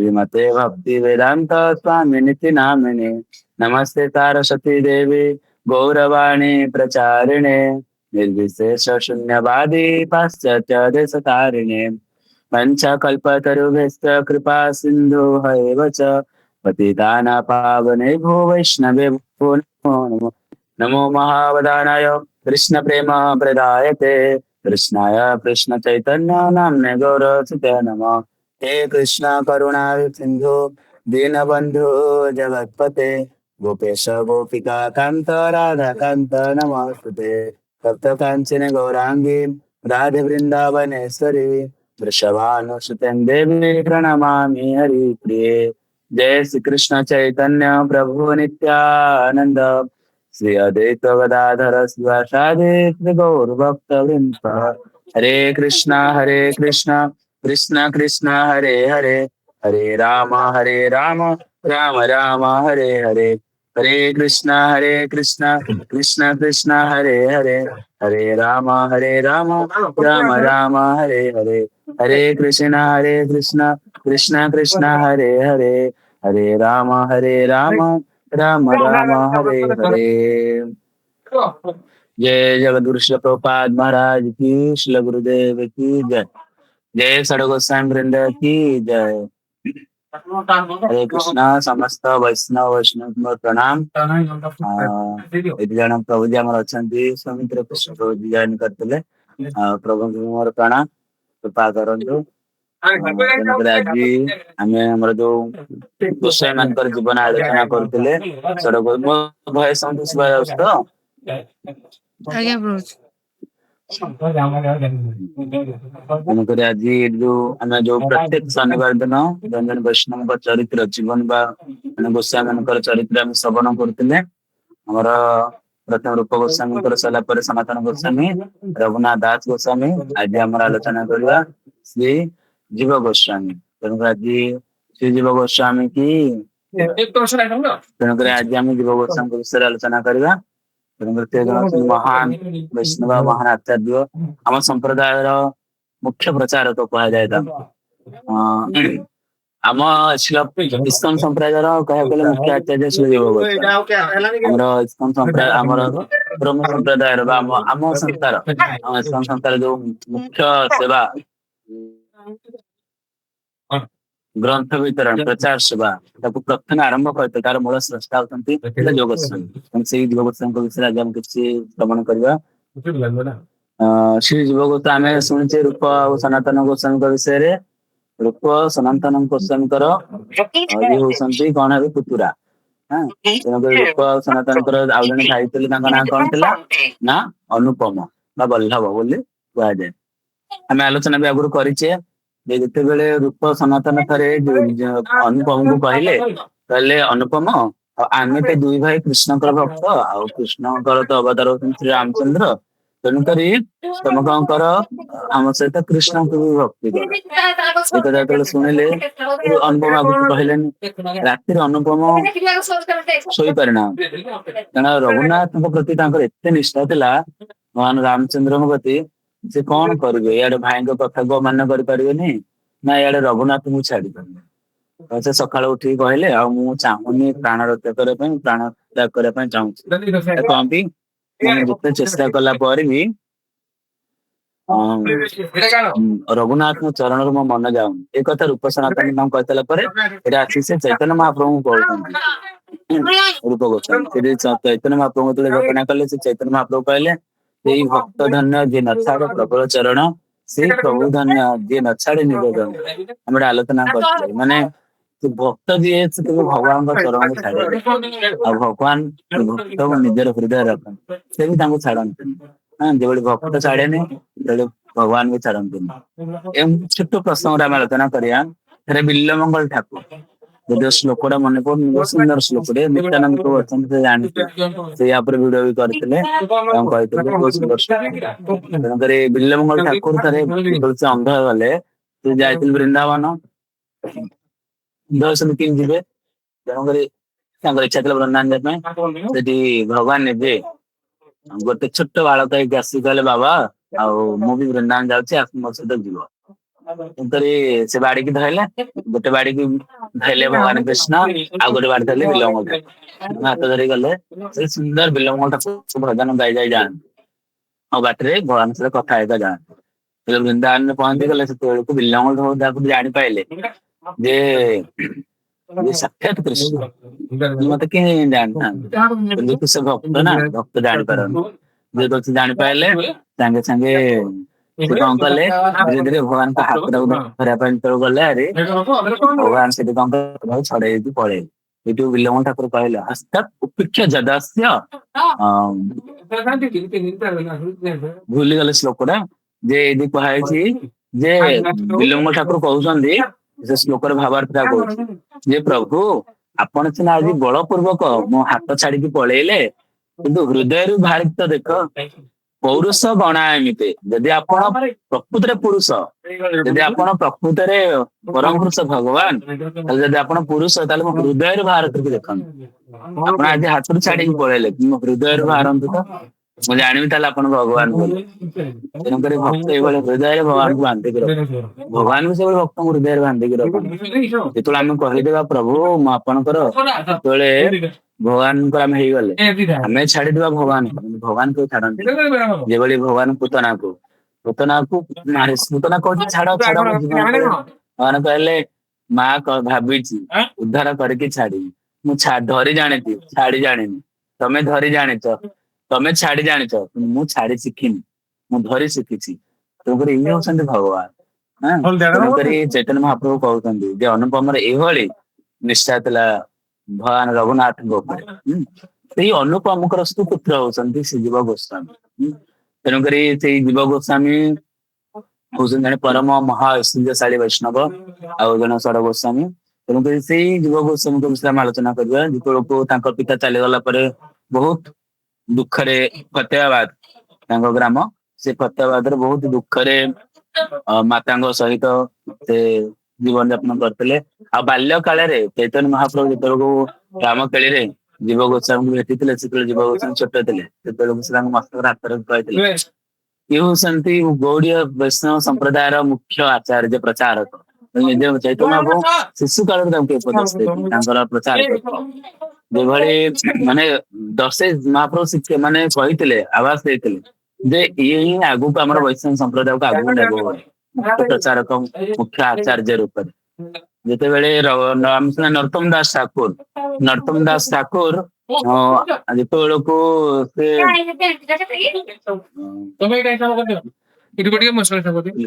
श्रीमते भक्ति वेदांत स्वामिनिति नामिने। नमस्ते सारस्वती देवी गौरवाणी प्रचारिणे निर्विशेष शून्यवादी पाश्चात्य देशतारिणे। वञ्चाकल्पतरुभ्यश्च कृपा सिन्धु एव च पतिताना पावनेभ्यो वैष्णवेभ्यो नमो नमः। नमो महावदानाय कृष्ण प्रेम प्रदायते कृष्णाय कृष्ण चैतन्य नाम्ने गौरवसुते नमः। हे कृष्ण करुणा सिन्धु दीनबन्धु जगत्पते गोपेश गोपिका कान्त राधा कान्त नमस्ते। तप्त काञ्चन गौराङ्गी राधे वृन्दावनेश्वरी वृषभानुसुतं देवी प्रणमामि हरिप्रिये। जय श्री कृष्ण चैतन्य प्रभु नित्यानंद श्री अद्वैत गदाधर शिवासादि श्री गौर भक्त वृंद। हरे कृष्णा कृष्णा कृष्णा हरे हरे, हरे राम राम राम हरे हरे। हरे कृष्णा कृष्ण कृष्ण हरे हरे, हरे राम राम राम हरे हरे। हरे कृष्णा कृष्ण कृष्ण हरे हरे, हरे राम राम राम हरे हरे। जय जगत गुरु श्रील प्रभुपाद महाराज की, श्रील गुरुदेव की जय। जय षड गोस्वामी वृंद की जय। हरे कृष्णा। ସମସ୍ତ ବୈଷ୍ଣବ ବୈଷ୍ଣବ ପ୍ରଣାମ। ଏଠି ଜଣେ ପ୍ରଭୁଜୀ ଆମର ଅଛନ୍ତି, ସୌମିତ୍ର କୃଷ୍ଣ ପ୍ରଭୁଜୀ ଜଏନ କରିଥିଲେ। ପ୍ରଭୁଙ୍କୁ ମୋର ପ୍ରଣାମ, କୃପା କରନ୍ତୁ। ତେଣୁକରି ଆଜି ଆମେ ଆମର ଯୋଉ ଗୋସ୍ୱାମୀ ମାନଙ୍କର ଜୀବନ ଆଲୋଚନା କରୁଥିଲେ, ଷଡ ମୋ ଭଏସ ସମସ୍ତଙ୍କୁ ଶୁଭା ଯାଉଛି ତ? ଆଜ୍ଞା ପ୍ରଭୁଜୀ। ତେଣୁକରି ଆଜି ଯୋଉ ଆମେ ଯୋଉ ପ୍ରତ୍ୟେକ ଶନିବାର ଦିନ ଜଣେ ଜଣେ ବୈଷ୍ଣବଙ୍କ ଚରିତ୍ର ଜୀବନ ବା ମାନେ ଗୋସ୍ୱାମୀ ମାନଙ୍କର ଚରିତ୍ର ଆମେ ଶ୍ରବଣ କରୁଥିଲେ। ଆମର ପ୍ରଥମ ରୂପ ଗୋସ୍ୱାମୀଙ୍କର ସରିଲା ପରେ ସନାତନ ଗୋସ୍ୱାମୀ, ରଘୁନାଥ ଦାସ ଗୋସ୍ୱାମୀ, ଆଜି ଆମର ଆଲୋଚନା କରିବା ଶ୍ରୀ ଜୀବ ଗୋସ୍ୱାମୀ। ତେଣୁକରି ଆଜି ଶ୍ରୀ ଜୀବ ଗୋସ୍ୱାମୀ କି, ତେଣୁକରି ଆଜି ଆମେ ଜୀବ ଗୋସ୍ୱାମୀଙ୍କ ବିଷୟରେ ଆଲୋଚନା କରିବା। ତେଣୁକରି ସେ ଜଣେ ଅଛନ୍ତି ମହାନ ବୈଷ୍ଣବ, ମହାନ ଆଚାର୍ଯ୍ୟ, ଆମ ସମ୍ପ୍ରଦାୟର ମୁଖ୍ୟ ପ୍ରଚାରକ କୁହାଯାଏ ତାଙ୍କୁ। ଆମ ଇସ୍କନ ସମ୍ପ୍ରଦାୟର କହିବାକୁ ଗଲେ ମୁଖ୍ୟ ଆଚାର୍ଯ୍ୟ ଶ୍ରୀ ଜୀବ ଗୋସ୍ୱାମୀ। ଆମର ଇସ୍କନ ସମ୍ପ୍ରଦାୟ, ଆମର ବ୍ରହ୍ମ ସମ୍ପ୍ରଦାୟର ବା ଆମ ଆମ ସଂସ୍ଥାର, ଆମ ଇସ୍କନ ସଂସ୍ଥାର ଯୋଉ ମୁଖ୍ୟ ସେବା ଗ୍ରନ୍ଥ ବିତରଣ, ପ୍ରଚାର ସେବା, ତାକୁ ପ୍ରଥମେ ଆରମ୍ଭ କରିଥିଲେ, ତାର ମୂଳ ସ୍ରଷ୍ଟା ହଉଛନ୍ତି ଜୀବ ଗୋସ୍ୱାମୀ। ତେଣୁ ସେଇ ଜୀବ ଗୋସ୍ୱାମୀଙ୍କ ବିଷୟରେ ଆଜି ଆମେ କିଛି ଶ୍ରବଣ କରିବା। ଶ୍ରୀ ଜୀବ ଗୋସ୍ୱାମୀ ଆମେ ଶୁଣିଛେ ରୂପ ଆଉ ସନାତନ ଗୋସ୍ୱାମୀଙ୍କ ବିଷୟରେ। ରୂପ ସନାତନ ଗୋସ୍ୱାମୀଙ୍କର ଇଏ ହଉଛନ୍ତି କଣ ହେବେ, ପୁତୁରା। ହଁ, ତେଣୁକରି ରୂପ ଆଉ ସନାତନଙ୍କର ଆଉ ଜଣେ ଭାଇ ଥିଲେ, ତାଙ୍କ ନାଁ କଣ ଥିଲା ନା ଅନୁପମ ବା ବଲ୍ଲଭ ବୋଲି କୁହାଯାଏ। ଆମେ ଆଲୋଚନା ବି ଆଗରୁ କରିଛେ ଯେ ଯେତେବେଳେ ରୂପ ସନାତନ ଥରେ ଅନୁପମକୁ କହିଲେ, କହିଲେ ଅନୁପମ ଆଉ ଆମେ ତ ଦୁଇ ଭାଇ କୃଷ୍ଣଙ୍କର ଭକ୍ତ, ଆଉ କୃଷ୍ଣଙ୍କର ତ ଅବତାର ହଉଛନ୍ତି ଶ୍ରୀ ରାମଚନ୍ଦ୍ର, ତେଣୁକରି ତମେ କଣ କର ଆମ ସହିତ କୃଷ୍ଣଙ୍କୁ ବି ଭକ୍ତି କର। ଏ କଥା ଯେତେବେଳେ ଶୁଣିଲେ ଅନୁପମ ଆଗକୁ କହିଲେନି। ରାତିରେ ଅନୁପମ ଶୋଇପାରେ ନା, କାରଣ ରଘୁନାଥଙ୍କ ପ୍ରତି ତାଙ୍କର ଏତେ ନିଷ୍ଠା ଥିଲା, ଭଗବାନ ରାମଚନ୍ଦ୍ରଙ୍କ ପ୍ରତି। ସେ କଣ କରିବେ, ଇଆଡେ ଭାଇଙ୍କ କଥାକୁ ଅମାନ୍ୟ କରିପାରିବେନି ନା ଇଆଡେ ରଘୁନାଥଙ୍କୁ ଛାଡି ପାରିବେନି। ତ ସେ ସକାଳୁ ଉଠିକି କହିଲେ ଆଉ ମୁଁ ଚାହୁଁନି ପ୍ରାଣ ରକ୍ଷା କରିବା ପାଇଁ, ପ୍ରାଣ ତ୍ୟାଗ କରିବା ପାଇଁ ଚାହୁଁଛି। କହନ୍ତି ମୁଁ ଯେତେ ଚେଷ୍ଟା କଲା ପରେ ବି ରଘୁନାଥଙ୍କ ଚରଣରୁ ମୋ ମନ ଯାଉନି। ଏ କଥା ରୂପ ସନାତନ ତାଙ୍କୁ କହିସାରିଲା ପରେ ଏଇଟା ଆସିକି ସେ ଚୈତନ୍ୟ ମହାପ୍ରଭୁଙ୍କୁ କହୁଛନ୍ତି ରୂପ ଗୋସ୍ୱାମୀ। ସେଠି ଚୈତନ୍ୟ ମହାପ୍ରଭୁଙ୍କୁ ଯେତେବେଳେ ଘଟଣା କଲେ, ସେ ଚୈତନ୍ୟ ମହାପ୍ରଭୁ କହିଲେ ସେଇ ଭକ୍ତ ଧନ୍ୟ ଯିଏ ନ ଛାଡେ ପ୍ରବଳ ଚରଣ, ସେଇ ପ୍ରଭୁ ଧନ୍ୟ ଯିଏ ନ ଛାଡେ ନିଜ ଜନ। ଆମେ ଗୋଟେ ଆଲୋଚନା କରିଥିଲେ, ମାନେ ସେ ଭକ୍ତ ଯିଏ ସେ କେବେ ଭଗବାନଙ୍କ ଚରଣକୁ ଛାଡେନି, ଆଉ ଭଗବାନ ଭକ୍ତକୁ ନିଜର ହୃଦୟରେ ରଖନ୍ତି, ସେ ବି ତାଙ୍କୁ ଛାଡନ୍ତିନି। ହଁ, ଯେଭଳି ଭକ୍ତ ଛାଡେନି ସେଭଳି ଭଗବାନ ବି ଛାଡନ୍ତିନି। ଏମିତି ଛୋଟ ପ୍ରସଙ୍ଗରେ ଆମେ ଆଲୋଚନା କରିବା। ଥରେ ବିଲ୍ୱମଙ୍ଗଳ ଠାକୁର, ଯଦିଓ ଶ୍ଲୋକଟା ମନେ ପଡୁନି, ବହୁତ ସୁନ୍ଦର ଶ୍ଲୋକଟେ, ନିତ୍ୟାନନ୍ଦ ପ୍ରଭୁ ଅଛନ୍ତି ସେ ଜାଣିଥିବେ, ସେ ୟା ଉପରେ ଭିଡିଓ ବି କରିଥିଲେ, ତାଙ୍କୁ କହିଥିଲେ ବହୁତ ସୁନ୍ଦର ଶ୍ଲୋକ। ତେଣୁକରି ବିଲ୍ୱମଙ୍ଗଳ ଠାକୁର ଥରେ ଯେତେବେଳେ ସେ ଅନ୍ଧ ଗଲେ, ସେ ଯାଇଥିଲେ ବୃନ୍ଦାବନ ଦର୍ଶନ କେମିତି ଯିବେ। ତେଣୁକରି ତାଙ୍କର ଇଚ୍ଛା ଥିଲା ବୃନ୍ଦାବନ ଯିବା ପାଇଁ। ସେଠି ଭଗବାନ ନିଜେ ଗୋଟେ ଛୋଟ ବାଳକ ହେଇକି ଆସିକି କହିଲେ, ବାବା ଆଉ ମୁଁ ବି ବୃନ୍ଦାବନ ଯାଉଛି, ଆସ ମୋ ସହିତ ଯିବ। ତେଣୁକରି ସେ ବାଡିକି ଧଇଲେ, ଗୋଟେ ବାଡିକି ଧଇଲେ ଭଗବାନ କୃଷ୍ଣ, ଆଉ ଗୋଟେ ବାଡି ଧରିଲେ ବିଲମଙ୍ଗଳ ଠାକୁର। ହାତ ଧରି ଗଲେ। ସେ ସୁନ୍ଦର ବିଲମଙ୍ଗଳ ଠାକୁର ଭଜନ ଗାଇ ଗାଇ ଯାଆନ୍ତି ଆଉ ବାଟରେ ଭଗବାନ ସହିତ କଥା ହେଇକା ଯାଆନ୍ତି। ଯେତେବେଳେ ବୃନ୍ଦାବନରେ ପହଞ୍ଚି ଗଲେ, ସେତେବେଳକୁ ବିଲମଙ୍ଗଳ ଠାକୁର ଜାଣିପାଇଲେ ଯେ ଇଏ ସାକ୍ଷାତ କୃଷ୍ଣ। ମତେ କେମିତି ଜାଣିଥାନ୍ତି? କିନ୍ତୁ ସେ ଭକ୍ତ ନା, ଭକ୍ତ ଜାଣିପାରନ୍ତି। ଯେତେବେଳେ ସେ ଜାଣିପାରିଲେ, ସାଙ୍ଗେ ସାଙ୍ଗେ ସେ କଣ କଲେ, ଧୀରେ ଧୀରେ ଭଗବାନଙ୍କ ହାତଟାକୁ ଧରିବା ପାଇଁ ଯେତେବେଳେ ଗଲେ ଆରେ, ଭଗବାନ ସେଠି କଣ କଲେ, ଛଡେଇ ହେଇକି ପଳେଇଲେ। ଏଇଠୁ ବିଲମଙ୍ଗଳ ଠାକୁର କହିଲେ, ହସ୍ତାତ୍ ଉପେକ୍ଷ ଯଦାସ୍ୟ, ଭୁଲିଗଲେ ଶ୍ଲୋକଟା, ଯେ ଏଇଠି କୁହାଯାଇଛି ଯେ ବିଲମଙ୍ଗଳ ଠାକୁର କହୁଛନ୍ତି, ସେ ଶ୍ଲୋକର ଭାବାର୍ଥ କହୁଛି ଯେ ପ୍ରଭୁ, ଆପଣ ସିନା ଆଜି ବଳ ପୂର୍ବକ ମୋ ହାତ ଛାଡିକି ପଳେଇଲେ, କିନ୍ତୁ ହୃଦୟରୁ ବାହାରିକି ତ ଦେଖ। ପୌରୁଷ ଗଣା ଏମିତି, ଯଦି ଆପଣ ପ୍ରକୃତରେ ପୁରୁଷ, ଯଦି ଆପଣ ପ୍ରକୃତରେ ପରମ ପୁରୁଷ ଭଗବାନ, ତାହେଲେ ଯଦି ଆପଣ ପୁରୁଷ, ତାହେଲେ ମୋ ହୃଦୟରୁ ବାହାର କରିକି ଦେଖନ୍ତୁ। ଆପଣ ଆଜି ହାତରୁ ଛାଡିକି ପଳେଇଲେ, ମୋ ହୃଦୟରୁ ବାହାରନ୍ତୁ ତ, ମୁଁ ଜାଣିବି ତାହେଲେ ଆପଣ ଭଗବାନ ବୋଲି। ତେଣୁକରି ଭକ୍ତ ଏଇଭଳି ହୃଦୟରେ ଭଗବାନଙ୍କୁ ବାନ୍ଧିକି ରଖନ୍ତି। ଭଗବାନ ବି ସେଭଳି ଭକ୍ତଙ୍କୁ ହୃଦୟରେ ବାନ୍ଧିକି ରଖନ୍ତି। ଯେତେବେଳେ ଆମେ କହିଦେବା ପ୍ରଭୁ ମୁଁ ଆପଣଙ୍କର, ସେତେବେଳେ ଭଗବାନଙ୍କର ଆମେ ହେଇଗଲେ। ଆମେ ଛାଡିଦବା ଭଗବାନ, ଭଗବାନ କେବେ ଛାଡନ୍ତି? ଯେଭଳି ଭଗବାନ ପୁତନାକୁ ପୁତନାକୁ ମାରି, ପୁତନା କହୁଛି ଛାଡ ଛାଡ, ମୋ ଜୀବନ। ଭଗବାନ କହିଲେ, ମା ଭାବିଛି ଉଦ୍ଧାର କରିକି ଛାଡିବି। ମୁଁ ଧରି ଜାଣିଛି, ଛାଡି ଜାଣିନି। ତମେ ଧରି ଜାଣିଛ, ତମେ ଛାଡି ଜାଣିଛ, ମୁଁ ଛାଡି ଶିଖିନି, ମୁଁ ଧରି ଶିଖିଛି। ତେଣୁକରି ଇଏ ହଉଛନ୍ତି ଭଗବାନ। ତେଣୁକରି ଚୈତନ୍ୟ ମହାପ୍ରଭୁ କହୁଛନ୍ତି ଯେ ଅନୁପମର ଏଇଭଳି ନିଷ୍ଠା ଥିଲା ଭଗବାନ ରଘୁନାଥଙ୍କ ଉପରେ। ସେଇ ଅନୁପମଙ୍କର ସୁପୁତ୍ର ହଉଛନ୍ତି ସେ ଜୀବ ଗୋସ୍ୱାମୀ। ତେଣୁକରି ସେଇ ଜୀବ ଗୋସ୍ୱାମୀ ହଉଛନ୍ତି ଜଣେ ପରମ ମହା ଐଶ୍ୱର୍ଯ୍ୟଶାଳୀ ବୈଷ୍ଣବ ଆଉ ଜଣେ ଷଡ ଗୋସ୍ୱାମୀ। ତେଣୁକରି ସେଇ ଜୀବ ଗୋସ୍ୱାମୀଙ୍କ ବିଷୟରେ ଆମେ ଆଲୋଚନା କରିବା। ଯେତେବେଳକୁ ତାଙ୍କ ପିତା ଚାଲିଗଲା ପରେ ବହୁତ ଦୁଃଖରେ, ଫତେହାବାଦ ତାଙ୍କ ଗ୍ରାମ, ସେ ଫତେହାବାଦରେ ବହୁତ ଦୁଃଖରେ ମାତାଙ୍କ ସହିତ ସେ ଜୀବନ ଯାପନ କରିଥିଲେ। ଆଉ ବାଲ୍ୟ କାଳରେ ଚୈତନ୍ୟ ମହାପ୍ରଭୁ ଯେତେବେଳକୁ ରାମକେଳିରେ ଜୀବ ଗୋସ୍ୱାମୀଙ୍କୁ ଭେଟିଥିଲେ, ସେତେବେଳେ ଜୀବ ଗୋସ୍ୱାମୀ ଛୋଟ ଥିଲେ। ସେତେବେଳକୁ ସେ ତାଙ୍କ ମସ୍ତକରେ ହାତ ରଖି କହିଥିଲେ, ଇଏ ହଉଛନ୍ତି ଗୌଡୀୟ ବୈଷ୍ଣବ ସମ୍ପ୍ରଦାୟର ମୁଖ୍ୟ ଆଚାର୍ଯ୍ୟ ପ୍ରଚାରକ। ନିଜେ ଚୈତନ୍ୟ ମହାପ୍ରଭୁ ଶିଶୁ କାଳରୁ ତାଙ୍କୁ ଉପଦେଶ ଦେଇଥିଲେ, ତାଙ୍କର ପ୍ରଚାର କରିଥିଲେ। ଯେଭଳି ମାନେ ଦଶେ ମହାପ୍ରଭୁ ଶିକ୍ଷା ମାନେ କହିଥିଲେ, ଆବାସ ଦେଇଥିଲେ ଯେ ଇଏ ହିଁ ଆଗକୁ ଆମର ବୈଷ୍ଣବ ସମ୍ପ୍ରଦାୟକୁ ଆଗକୁ ନେବ ବୋଲି ମୁଖ୍ୟ ପ୍ରଚାରକ, ମୁଖ୍ୟ ଆଚାର୍ଯ୍ୟ ରୂପରେ। ଯେତେବେଳେ ନରୋତ୍ତମ ଦାସ ଠାକୁର, ନରୋତ୍ତମ ଦାସ ଠାକୁର ଯେତେବେଳକୁ ସେ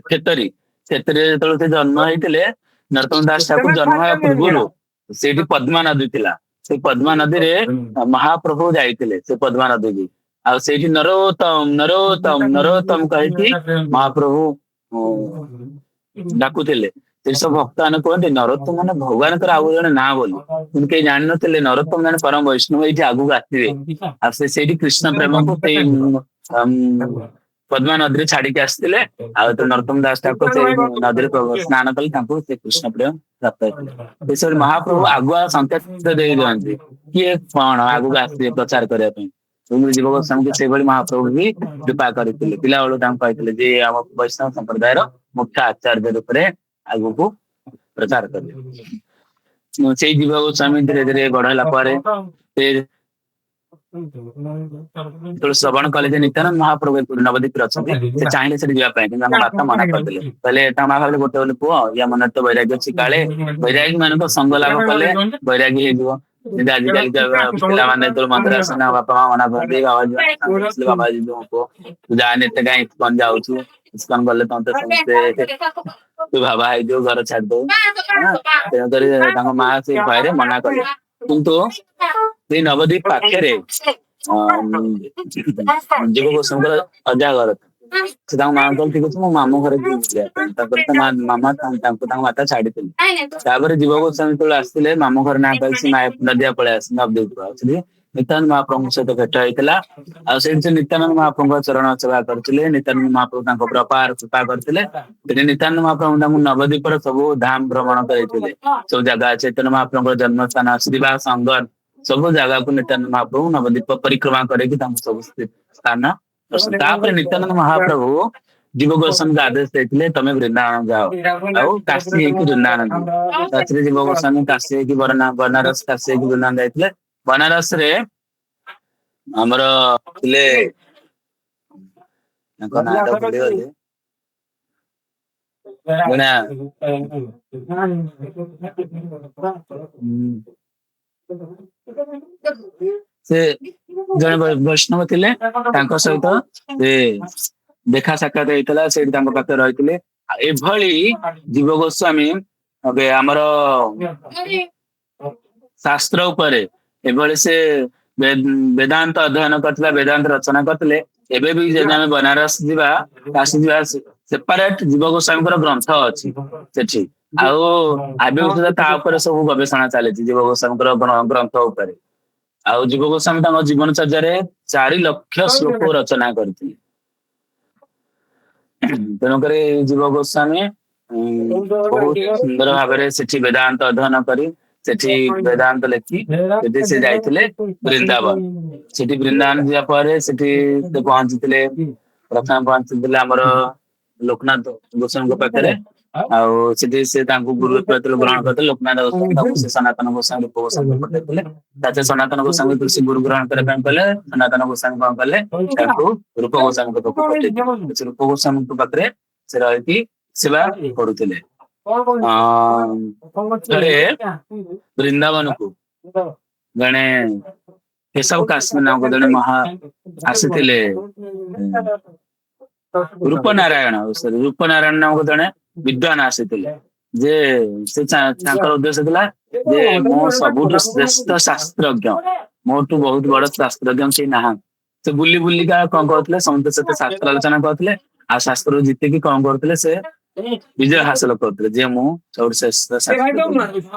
ଖେତରୀ ସେଥିରେ ଯେତେବେଳେ ସେ ଜନ୍ମ ହେଇଥିଲେ, ନରୋତ୍ତମ ଦାସ ଠାକୁର ଜନ୍ମ ହେବା ପୂର୍ବରୁ ସେଇଠି ପଦ୍ମା ନଦୀ ଥିଲା। ସେଇ ପଦ୍ମା ନଦୀରେ ମହାପ୍ରଭୁ ଯାଇଥିଲେ ସେ ପଦ୍ମା ନଦୀକୁ, ଆଉ ସେଇଠି ନରୋତ୍ତମ ନରୋତ୍ତମ ନରୋତ୍ତମ କହିକି ମହାପ୍ରଭୁ ଡାକୁଥିଲେ। ସେ ସବୁ ଭକ୍ତ ମାନେ କୁହନ୍ତି ନରୋତ୍ତମ ମାନେ ଭଗବାନଙ୍କର ଆଉ ଜଣେ ନାଁ ବୋଲି, କିନ୍ତୁ କେହି ଜାଣିନଥିଲେ ନରୋତ୍ତମ ଜଣେ ପରମ ବୈଷ୍ଣବ ଏଇଠି ଆଗକୁ ଆସିବେ। ଆଉ ସେ ସେଇଠି କୃଷ୍ଣ ପ୍ରେମକୁ ସେଇ ପଦ୍ମା ନଦୀରେ ଛାଡିକି ଆସିଥିଲେ। ଆଉ ତ ନରୋତ୍ତମ ଦାସ ଠାକୁର ସେଇ ନଦୀରେ ସ୍ନାନ କଲେ, ତାଙ୍କୁ ସେ କୃଷ୍ଣ ପ୍ରେମ ପ୍ରାପ୍ତ ହେଇଥିଲେ। ସେସବୁ ମହାପ୍ରଭୁ ଆଗୁଆ ସଂକେତ ଦେଇ ଦିଅନ୍ତି କିଏ କଣ ଆଗକୁ ଆସିବେ ପ୍ରଚାର କରିବା ପାଇଁ। ଜୀବ ଗୋସ୍ୱାମୀଙ୍କୁ ସେଇଭଳି ମହାପ୍ରଭୁ ବି କୃପା କରିଥିଲେ। ପିଲାବେଳୁ ତାଙ୍କୁ କହିଥିଲେ ଯେ ଆମ ବୈଷ୍ଣବ ସମ୍ପ୍ରଦାୟର ମୁଖ୍ୟ ଆଚାର୍ଯ୍ୟ ରୂପରେ ଆଗକୁ ପ୍ରଚାର କରିବେ। ସେଇ ଜୀବ ଗୋସ୍ୱାମୀ ଧୀରେ ଧୀରେ ବଡ ହେଲା ପରେ ସେ ଯେତେବେଳେ ଶ୍ରବଣ କଲେ ଯେ ନିତ୍ୟାନନ୍ଦ ମହାପ୍ରଭୁ ନବଦ୍ୱୀପରେ ଅଛନ୍ତି, ସେ ଚାହିଁଲେ ସେଠି ଯିବା ପାଇଁ, କିନ୍ତୁ ତାଙ୍କ ବାପା ମନା କରିଦେଲେ। କହିଲେ, ତାଙ୍କ ମା ଭାବିଲେ ଗୋଟେ ବୋଲି ପୁଅ, ୟା ମନରେ ତ ବୈରାଗ୍ୟ ଅଛି, କାଳେ ବୈରାଗୀ ମାନଙ୍କ ସଙ୍ଗ ଲାଭ କଲେ ବୈରାଗୀ ହେଇଯିବ। ଯେମିତି ଆଜିକାଲିକା ପିଲାମାନେ ଯେତେବେଳେ ମନ୍ଦିର ଆସନ୍ତି, ବାପା ମା ମନା କରନ୍ତି, ବାବାଜୀ ବାବାଜୀ ପୁଅ ତୁ ଯାଆନି ଏତେ, କାହିଁ ଇସ୍କନ ଯାଉଛୁ? ଇସ୍କନ ଗଲେ ତମେ ସମସ୍ତେ ତୁ ବାବା ହେଇଯିବୁ, ଘର ଛାଡିଦବୁ। ତେଣୁକରି ତାଙ୍କ ମା ସେଇ ଭୟରେ ମନା କଲେ। କିନ୍ତୁ ସେଇ ନବଦ୍ୱୀପ ପାଖରେ ଜୀବ ଗୋସ୍ୱାମୀଙ୍କର ଅଜା ଘର। ସେ ତାଙ୍କ ମାଆଙ୍କୁ କହିଲେ, ଠିକ ଅଛି, ମୋ ମାମୁଁ ଘରେ ଯିବି ବୁଲିବା ପାଇଁ। ତାପରେ ତା ମାମା ତାଙ୍କୁ ତାଙ୍କ ମାତା ଛାଡିଥିଲେ। ତାପରେ ଜୀବ ଗୋସ୍ୱାମୀ ଯେତେବେଳେ ଆସିଥିଲେ, ମାମୁଁ ଘର ନାଁ କହିକି ସେ ନଦିଆ ପଳେଇ ଆସିଲେ ନବଦ୍ୱୀପକୁ। ଆଉ ସେଠି ନିତ୍ୟାନନ୍ଦ ମହାପ୍ରଭୁଙ୍କ ସହିତ ଭେଟ ହେଇଥିଲା। ଆଉ ସେଇଠି ସେ ନିତ୍ୟାନନ୍ଦ ମହାପ୍ରଭୁଙ୍କ ଚରଣ ସେବା କରିଥିଲେ। ନିତ୍ୟାନନ୍ଦ ମହାପ୍ରଭୁ ତାଙ୍କ ଉପରେ ଅପାର କୃପା କରିଥିଲେ। ସେଠି ନିତ୍ୟାନନ୍ଦ ମହାପ୍ରଭୁ ତାଙ୍କୁ ନବଦ୍ୱୀପର ସବୁ ଧାମ ଭ୍ରମଣ କରିଥିଲେ। ସବୁ ଜାଗା, ଚୈତନ୍ୟ ମହାପ୍ରଭୁଙ୍କର ଜନ୍ମସ୍ଥାନ, ଶ୍ରୀବାସ ଅଙ୍ଗନ, ସବୁ ଜାଗାକୁ ନିତ୍ୟାନନ୍ଦ ମହାପ୍ରଭୁ ନବଦ୍ୱୀପ ପରିକ୍ରମା କରିକି ତାଙ୍କୁ ସବୁ ସ୍ଥାନ। ତାପରେ ନିତ୍ୟାନନ୍ଦ ମହାପ୍ରଭୁ ଜୀବ ଗୋସ୍ୱାମୀଙ୍କୁ ଆଦେଶ ଦେଇଥିଲେ ତମେ ବୃନ୍ଦାବନ ଯାଅ ଆଉ କାଶୀ ହେଇକି ବୃନ୍ଦାବନ ଯିବ। ରାତିରେ ଜୀବ ଗୋସ୍ୱାମୀ କାଶୀ ହେଇକି ବନାରସ, କାଶୀ ହେଇକି ବୃନ୍ଦାବନ ଯାଇଥିଲେ। ବନାରସ ରେ ଆମର ଥିଲେ, ତାଙ୍କ ନାଁଟା ଭୁଲିଗଲି, ଜଣେ ସେ ଜଣେ ବୈଷ୍ଣବ ଥିଲେ, ତାଙ୍କ ସହିତ ସେ ଦେଖା ସାକ୍ଷାତ ହେଇଥିଲା, ସେଇଠି ତାଙ୍କ ପାଖରେ ରହିଥିଲେ। ଏଭଳି ଜୀବ ଗୋସ୍ୱାମୀ ଏବେ ଆମର ଶାସ୍ତ୍ର ଉପରେ ଏଭଳି ସେ ବେଦାନ୍ତ ଅଧ୍ୟୟନ କରିଥିଲା, ବେଦାନ୍ତ ରଚନା କରିଥିଲେ। ଏବେ ବି ଯଦି ଆମେ ବନାରସ ଯିବା, କାଶୀ ଯିବା, ସେପାରେଟ ଜୀବ ଗୋସ୍ୱାମୀଙ୍କର ଗ୍ରନ୍ଥ ଅଛି ସେଠି। ଆଉ ଆବେ ସୁଦ୍ଧା ତା ଉପରେ ସବୁ ଗବେଷଣା ଚାଲିଛି ଜୀବ ଗୋସ୍ୱାମୀଙ୍କର ଗ୍ରନ୍ଥ ଉପରେ। ଆଉ ଜୀବ ଗୋସ୍ୱାମୀ ତାଙ୍କ ଜୀବନଚର୍ଯ୍ୟାରେ 4 ଲକ୍ଷ ଶ୍ଲୋକ ରଚନା କରିଥିଲେ। ତେଣୁକରି ଜୀବ ଗୋସ୍ୱାମୀ ବହୁତ ସୁନ୍ଦର ଭାବରେ ସେଠି ବେଦାନ୍ତ ଅଧ୍ୟୟନ କରି, ସେଠି ବେଦାନ୍ତ ଲେଖି ସେଠି ସେ ଯାଇଥିଲେ ବୃନ୍ଦାବନ। ସେଠି ବୃନ୍ଦାବନ ଯିବା ପରେ ସେଠି ସେ ପହଞ୍ଚିଥିଲେ, ପ୍ରଥମେ ପହଞ୍ଚିଥିଲେ ଆମର ଲୋକନାଥ ଗୋସ୍ୱାମୀଙ୍କ ପାଖରେ। ଆଉ ସେଠି ସେ ତାଙ୍କୁ ଗୁରୁ ଯେତେବେଳେ ଗ୍ରହଣ କରିଥିଲେ, ଲୋକନାଥ ଗୋସ୍ୱାମୀ ତାଙ୍କୁ ସେ ସନାତନ ଗୋସ୍ୱାମୀ, ରୂପ ଗୋସ୍ୱାମୀ ପଠେଇଥିଲେ। ତାପରେ ସନାତନ ଗୋସ୍ୱାମୀ ତୁଳସୀ ଗୁରୁ ଗ୍ରହଣ କରିବା ପାଇଁ କହିଲେ। ସନାତନ ଗୋସ୍ୱାମୀ କଣ କଲେ, ତାଙ୍କୁ ରୂପ ଗୋସ୍ୱାମୀଙ୍କ ପାଖକୁ ପଠେଇଥିଲେ। ସେ ରୂପ ଗୋସ୍ୱାମୀଙ୍କ ପାଖରେ ସେ ରହିକି ସେବା କରୁଥିଲେ। ଥରେ ବୃନ୍ଦାବନକୁ ଜଣେ କେଶବ କାଶ୍ମୀର ନାମକ ଜଣେ ମହା ଆସିଥିଲେ, ରୂପନାରାୟଣ, ରୂପନାରାୟଣ ନାମକ ଜଣେ ବିଦ୍ୱାନ ଆସିଥିଲେ। ଯେ ସେ ତାଙ୍କର ଉଦ୍ଦେଶ୍ୟ ଥିଲା ଯେ ମୁଁ ସବୁଠୁ ଶ୍ରେଷ୍ଠ ଶାସ୍ତ୍ରଜ୍ଞ, ମୋଠୁ ବହୁତ ବଡ ଶାସ୍ତ୍ରଜ୍ଞ କେହି ନାହାନ୍ତି। ସେ ବୁଲି ବୁଲିକା କଣ କରୁଥିଲେ, ସମସ୍ତେ ସହିତ ଶାସ୍ତ୍ର ଆଲୋଚନା କରୁଥିଲେ। ଆଉ ଶାସ୍ତ୍ରରୁ ଜିତିକି କଣ କରୁଥିଲେ, ସେ ବିଜୟ ହାସଲ କରୁଥିଲେ ଯେ ମୁଁ ସବୁଠୁ ଶ୍ରେଷ୍ଠ ଶାସ୍ତ୍ରଜ୍ଞ,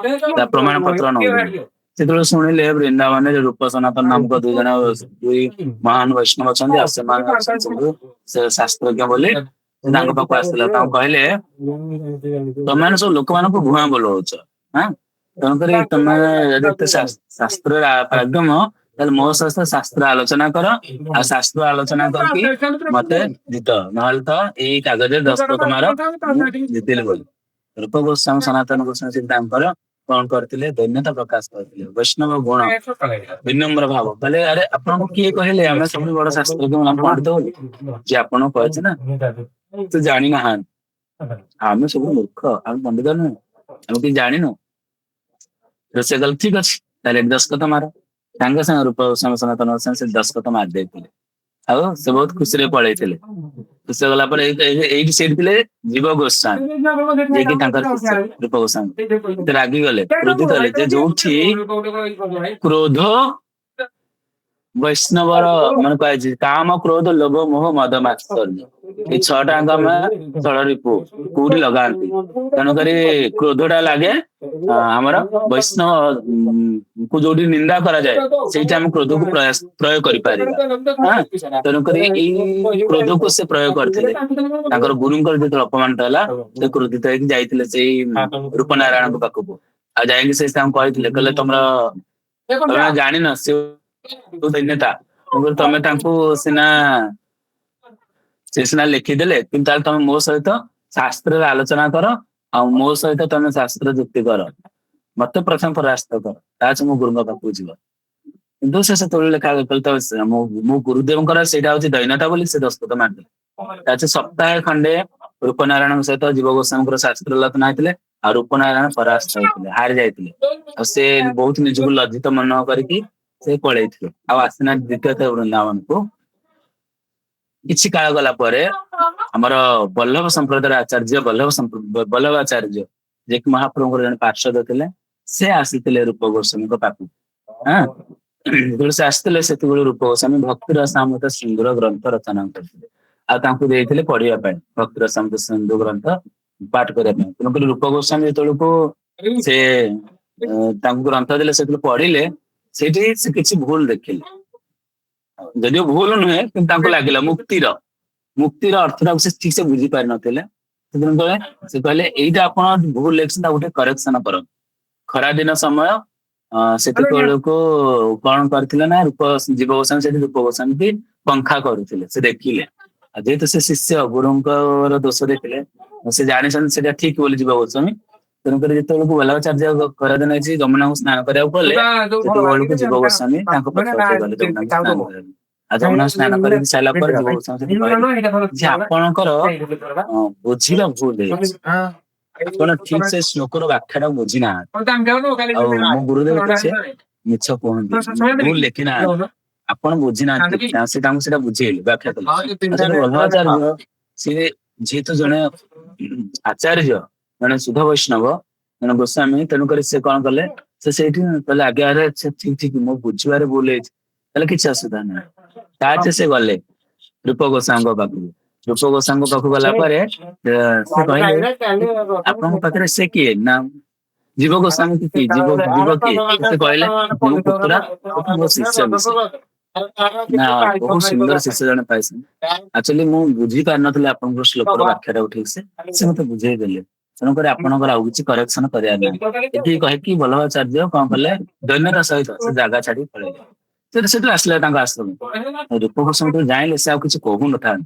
ତା ପ୍ରମାଣ ପତ୍ର ନଉଥିଲେ। ସେତେବେଳେ ଶୁଣିଲେ ବୃନ୍ଦାବନରେ ରୂପ ସନାତନ ନାମକ ଦୁଇ ଜଣ ଦୁଇ ମହାନ ବୈଷ୍ଣବ ଅଛନ୍ତି, ଆଉ ସେମାନେ ଅଛନ୍ତି ସବୁ ସେ ଶାସ୍ତ୍ରଜ୍ଞ ବୋଲି। ସେ ତାଙ୍କ ପାଖକୁ ଆସିଥିଲା, ତାଙ୍କୁ କହିଲେ ତମେମାନେ ସବୁ ଲୋକମାନଙ୍କୁ ଭୁଆଁ ବୁଲଉଛ, ହଁ, ତେଣୁକରି ତମେ ଯଦି ଏତେ ଶାସ୍ତ୍ରରେ ପାରଙ୍ଗମ, ତାହେଲେ ମୋ ସହିତ ଶାସ୍ତ୍ର ଆଲୋଚନା କର, ଆଉ ଶାସ୍ତ୍ର ଆଲୋଚନା କରିକି ମତେ ଜିତ, ନହେଲେ ତ ଏଇ କାଗଜରେ ଦସ୍ତଖତ ମାର ମୁଁ ଜିତିଲି ବୋଲି। ରୂପ ଗୋସ୍ୱାମୀ ସନାତନ ଗୋସ୍ୱାମୀ ସେ ତାଙ୍କର କଣ କରିଥିଲେ, ଦୈନ୍ୟତା ପ୍ରକାଶ କରିଥିଲେ, ବୈଷ୍ଣବ ଗୁଣ ବିନମ୍ର ଭାବ। କହିଲେ ଆରେ ଆପଣଙ୍କୁ କିଏ କହିଲେ ଆମେ ସବୁଠୁ ବଡ ଶାସ୍ତ୍ରଜ୍ଞ ପଣ୍ଡିତ ବୋଲି? ଯିଏ ଆପଣଙ୍କୁ କହିଛି ନା ସେ ଜାଣିନାହାନ୍ତି, ଆମେ ସବୁ ମୂର୍ଖ, ଆମେ ପଣ୍ଡିତ ନୁହେଁ, ଆମେ କିଛି ଜାଣିନୁ। ସେ କହିଲେ ଠିକ ଅଛି, ତାହେଲେ ଦସ୍ତଖତ ମାର। ସାଙ୍ଗେ ସାଙ୍ଗେ ରୂପ ଗୋସ୍ୱାମୀ ସନାତନ ଗୋସ୍ୱାମୀ ସେ ଦସ୍ତଖତ ମାରି ଦେଇଥିଲେ। ଆଉ ସେ ବହୁତ ଖୁସିରେ ପଳେଇଥିଲେ। ଖୁସିରେ ଗଲା ପରେ ଏଇଠି ସେଇଠି ଥିଲେ ଜୀବ ଗୋସ୍ୱାମୀ, ଯିଏକି ତାଙ୍କର ଶିଷ୍ୟ ରୂପ ଗୋସ୍ୱାମୀ। ସେ ରାଗିଗଲେ, କ୍ରୋଧିତ ହେଲେ ଯେ ଯୋଉଠି କ୍ରୋଧ ବୈଷ୍ଣବର ମାନେ କୁହାଯାଇଛି କାମ କ୍ରୋଧ ଲୋଭ ମୋହ ମଦ ମାତ୍ସର୍ଯ୍ୟ, ଏଇ 6ଟା ଆମେ ଷଡ଼ରିପୁ କୋଉଠି ଲଗାନ୍ତି। ତେଣୁକରି କ୍ରୋଧ ଟା ଲାଗେ ଆମର ବୈଷ୍ଣବ କୁ ଯୋଉଠି ନିନ୍ଦା କରାଯାଏ ସେଇଠି ଆମେ କ୍ରୋଧକୁ ପ୍ରୟୋଗ କରିପାରିବା। ହଁ, ତେଣୁକରି ଏଇ କ୍ରୋଧକୁ ସେ ପ୍ରୟୋଗ କରିଥିଲେ। ତାଙ୍କର ଗୁରୁଙ୍କର ଯେତେବେଳେ ଅପମାନିତ ହେଲା ସେ କ୍ରୋଧିତ ହେଇକି ଯାଇଥିଲେ ସେଇ ରୂପନାରାୟଣଙ୍କ ପାଖକୁ। ଆଉ ଯାଇକି ସେ ତାଙ୍କୁ କହିଥିଲେ, କହିଲେ ତମେ ଜାଣିନ ସେ ନେତା, ତମେ ତାଙ୍କୁ ସିନା ସେ ସିନା ଲେଖିଦେଲେ, କିନ୍ତୁ ତାହେଲେ ତମେ ମୋ ସହିତ ଶାସ୍ତ୍ରରେ ଆଲୋଚନା କର, ଆଉ ମୋ ସହିତ ତମେ ଶାସ୍ତ୍ର ଯୁକ୍ତି କର, ମତେ ପ୍ରଥମେ ପରାସ୍ତ କର, ତାପରେ ମୋ ଗୁରୁଙ୍କ ପାଖକୁ ଯିବ। କିନ୍ତୁ ସେ ସେତେବେଳେ ଲେଖା ମୋ ଗୁରୁଦେବଙ୍କର ସେଇଟା ହଉଛି ଦୈନ୍ୟତା ବୋଲି ସେ ଦସ୍ତଖତ ମାରିଦେଲେ। ତାପରେ ସପ୍ତାହେ ଖଣ୍ଡେ ରୂପନାରାୟଣଙ୍କ ସହିତ ଜୀବ ଗୋସ୍ୱାମୀଙ୍କର ଶାସ୍ତ୍ର ଆଲୋଚନା ହେଇଥିଲେ, ଆଉ ରୂପନାରାୟଣ ପରାସ୍ତ ହେଇଥିଲେ, ହାରି ଯାଇଥିଲେ। ଆଉ ସେ ବହୁତ ନିଜକୁ ଲଜ୍ଜିତ ମନ କରିକି ସେ ପଳେଇଥିଲେ, ଆଉ ଆସିନାହାନ୍ତି ଦ୍ୱିତୀୟ ଥର ବୃନ୍ଦାବନକୁ। କିଛି କାଳ ଗଲା ପରେ ଆମର ବଲ୍ଲଭ ସମ୍ପ୍ରଦାୟର ଆଚାର୍ଯ୍ୟ ବଲ୍ଲଭ ଆଚାର୍ଯ୍ୟ ଯିଏକି ମହାପ୍ରଭୁଙ୍କର ଜଣେ ପାର୍ଶ୍ୱଦ ଥିଲେ, ସେ ଆସିଥିଲେ ରୂପ ଗୋସ୍ୱାମୀଙ୍କ ପାଖକୁ। ହଁ, ଯେତେବେଳେ ସେ ଆସିଥିଲେ ସେତେବେଳେ ରୂପ ଗୋସ୍ୱାମୀ ଭକ୍ତି ରସାମୃତ ସିନ୍ଧୁର ଗ୍ରନ୍ଥ ରଚନା କରିଥିଲେ, ଆଉ ତାଙ୍କୁ ଦେଇଥିଲେ ପଢିବା ପାଇଁ ଭକ୍ତି ରସାମୃତ ସିନ୍ଧୁ ଗ୍ରନ୍ଥ ପାଠ କରିବା ପାଇଁ। ତେଣୁକରି ରୂପ ଗୋସ୍ୱାମୀ ଯେତେବେଳକୁ ସେ ତାଙ୍କୁ ଗ୍ରନ୍ଥ ଦେଲେ, ସେତେବେଳେ ପଢିଲେ, ସେଇଠି ସେ କିଛି ଭୁଲ ଦେଖିଲେ, ଯଦିଓ ଭୁଲ ନୁହେଁ କିନ୍ତୁ ତାଙ୍କୁ ଲାଗିଲା ମୁକ୍ତିର ଅର୍ଥଟାକୁ ସେ ଠିକ ସେ ବୁଝି ପାରିନଥିଲେ। ସେଥିପାଇଁ ସେ କହିଲେ ଏଇଟା ଆପଣ ଭୁଲ ଲେଖିଛନ୍ତି, ତାକୁ ଗୋଟେ କରେକ୍ସନ କରନ୍ତୁ। ଖରା ଦିନ ସମୟ, ସେତିକି ବେଳକୁ କଣ କରିଥିଲେ ନା ରୂପ ଜୀବ ଗୋସ୍ୱାମୀ ସେଠି ରୂପ ଗୋସ୍ୱାମୀ ପଙ୍ଖା କରୁଥିଲେ, ସେ ଦେଖିଲେ। ଆଉ ଯେହେତୁ ସେ ଶିଷ୍ୟ ଗୁରୁଙ୍କର ଦୋଷ ଦେଖିଲେ, ସେ ଜାଣିଛନ୍ତି ସେଇଟା ଠିକ ବୋଲି ଜୀବ ଗୋସ୍ୱାମୀ, ତେଣୁକରି ଯେତେବେଳକୁ ବଲ୍ଲଭାଚାର୍ଯ୍ୟ ଖରାଦିନ ହେଇଛି ଯମୁନାକୁ ସ୍ନାନ କରିବାକୁ ଗଲେ, ସେତେବେଳକୁ ଜୀବ ଗୋସ୍ୱାମୀ ତାଙ୍କ ପଛେ ପଛେ ଗଲେ ଯମୁନାକୁ ସ୍ନାନ କରିବାକୁ। ଆଉ ଯମୁନା ସ୍ନାନ କରିକି ସାରିଲା ପରେ ଜୀବ ଗୋସ୍ୱାମୀ ସେଠି କହିଲେ ଯେ ଆପଣଙ୍କର ବୁଝିବା ଭୁଲ ହେଇଛି, ଆପଣ ଠିକ ସେ ଶ୍ଲୋକର ବ୍ୟାଖ୍ୟା ଟାକୁ ବୁଝି ନାହାନ୍ତି। ଆଉ ମୋ ଗୁରୁଦେବ କିଛି ମିଛ କୁହନ୍ତି, ଭୁଲ ଲେଖି ନାହାନ୍ତି, ଆପଣ ବୁଝି ନାହାନ୍ତି। ସେ ତାଙ୍କୁ ସେଇଟା ବୁଝେଇଲେ, ବ୍ୟାଖ୍ୟା କଲେ। ବଲ୍ଲଭାଚାର୍ଯ୍ୟ ସିଏ ଯେହେତୁ ଜଣେ ଆଚାର୍ଯ୍ୟ, ଜଣେ ଶୁଦ୍ଧ ବୈଷ୍ଣବ, ଜଣେ ଗୋସ୍ୱାମୀ, ତେଣୁକରି ସେ କଣ କଲେ, ସେ ସେଇଠି କହିଲେ ଆଜ୍ଞା ଆରେ ଠିକ ଠିକ, ମୋ ବୁଝିବାରେ ଭୁଲ ହେଇଛି, ତାହେଲେ କିଛି ଅସୁବିଧା ନାହିଁ। ତାପରେ ସେ ଗଲେ ରୂପ ଗୋସ୍ୱାମୀଙ୍କ ପାଖକୁ। ରୂପ ଗୋସ୍ୱାମୀଙ୍କ ପାଖକୁ ଗଲା ପରେ ସେ କହିଲେ ଆପଣଙ୍କ ପାଖରେ ସେ କିଏ? ନା ଜୀବ ଗୋସ୍ୱାମୀ କିଏ? ଜୀବ ଜୀବ କିଏ? ସେ କହିଲେ ମୋ ପୁତୁରା, ମୋ ଶିଷ୍ୟ ବି। ନା ବହୁତ ସୁନ୍ଦର ଶିଷ୍ୟ ଜଣେ ପାଇଛନ୍ତି। ଆକ୍ଚୁଆଲି ମୁଁ ବୁଝି ପାରିନଥିଲି ଆପଣଙ୍କ ଶ୍ଲୋକର ବ୍ୟାଖ୍ୟାଟାକୁ ଠିକ ସେ, ସେ ମତେ ବୁଝେଇ ଦେଲେ, ତେଣୁକରି ଆପଣଙ୍କର ଆଉ କିଛି କରେକ୍ସନ କରିବାର ନାହିଁ। ଏତିକି କହିକି ବଲ୍ଲଭାଚାର୍ଯ୍ୟ କଣ କଲେ, ଦୈନ୍ୟତା ସହିତ ସେ ଜାଗା ଛାଡିକି ପଳେଇଲେ। ସେଠୁ ଆସିଲେ ତାଙ୍କ ଆଶ୍ରମ। ରୂପ ଗୋସ୍ୱାମୀ ଜାଣିଲେ ସେ ଆଉ କିଛି କହୁନଥାନ୍ତି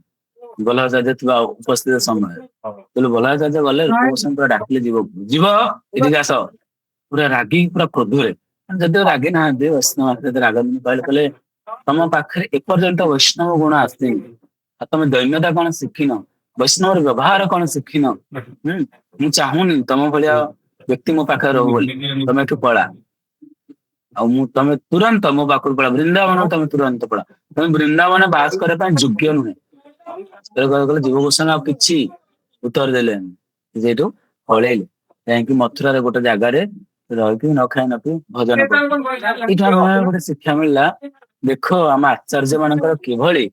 ବଲ୍ଲଭାଚାର୍ଯ୍ୟ ଥିବା ଉପସ୍ଥିତ ସମୟରେ। ତେଣୁ ବଲ୍ଲଭାଚାର୍ଯ୍ୟ ଗଲେ, ରୂପ ଗୋସ୍ୱାମୀ ପୁରା ଡାକିଲେ ଜୀବକୁ, ଜୀବ ଏଠିକି ଆସ, ପୁରା ରାଗିକି ପୁରା କ୍ରୋଧରେ, ଯଦିଓ ରାଗି ନାହାନ୍ତି ବୈଷ୍ଣବ ରାଗନ୍ତି, କହିଲେ କହିଲେ ତମ ପାଖରେ ଏପର୍ଯ୍ୟନ୍ତ ବୈଷ୍ଣବ ଗୁଣ ଆସିନି, ଆଉ ତମେ ଦୈନ୍ୟତା କଣ ଶିଖିନ, ବୈଷ୍ଣବର ବ୍ୟବହାର କଣ ଶିଖିନ। ମୁଁ ଚାହୁଁନି ତମ ଭଳିଆ ବ୍ୟକ୍ତି ମୋ ପାଖରେ ରହୁ ବୋଲି, ତମେ ଏଠୁ ପଳା, ଆଉ ମୁଁ ତମେ ତୁରନ୍ତ ମୋ ପାଖରୁ ପଳା, ବୃନ୍ଦାବନ ତମେ ତୁରନ୍ତ ପଳା, ତମେ ବୃନ୍ଦାବନ ବାସ କରିବା ପାଇଁ ଯୋଗ୍ୟ ନୁହେଁ। କହିଲେ ଜୀବ ଗୋସ୍ୱାମୀ ଆଉ କିଛି ଉତ୍ତର ଦେଲେନି, ସେଇଠୁ ପଳେଇଲେ ଯାଇକି ମଥୁରାରେ ଗୋଟେ ଜାଗାରେ ରହିକି ନ ଖାଇ ନ ପିଇ ଭଜନ କରୁଥିଲେ। ଏଇଠୁ ଆମେ ଗୋଟେ ଶିକ୍ଷା ମିଳିଲା, ଦେଖ ଆମ ଆଚାର୍ଯ୍ୟ ମାନଙ୍କର କିଭଳି,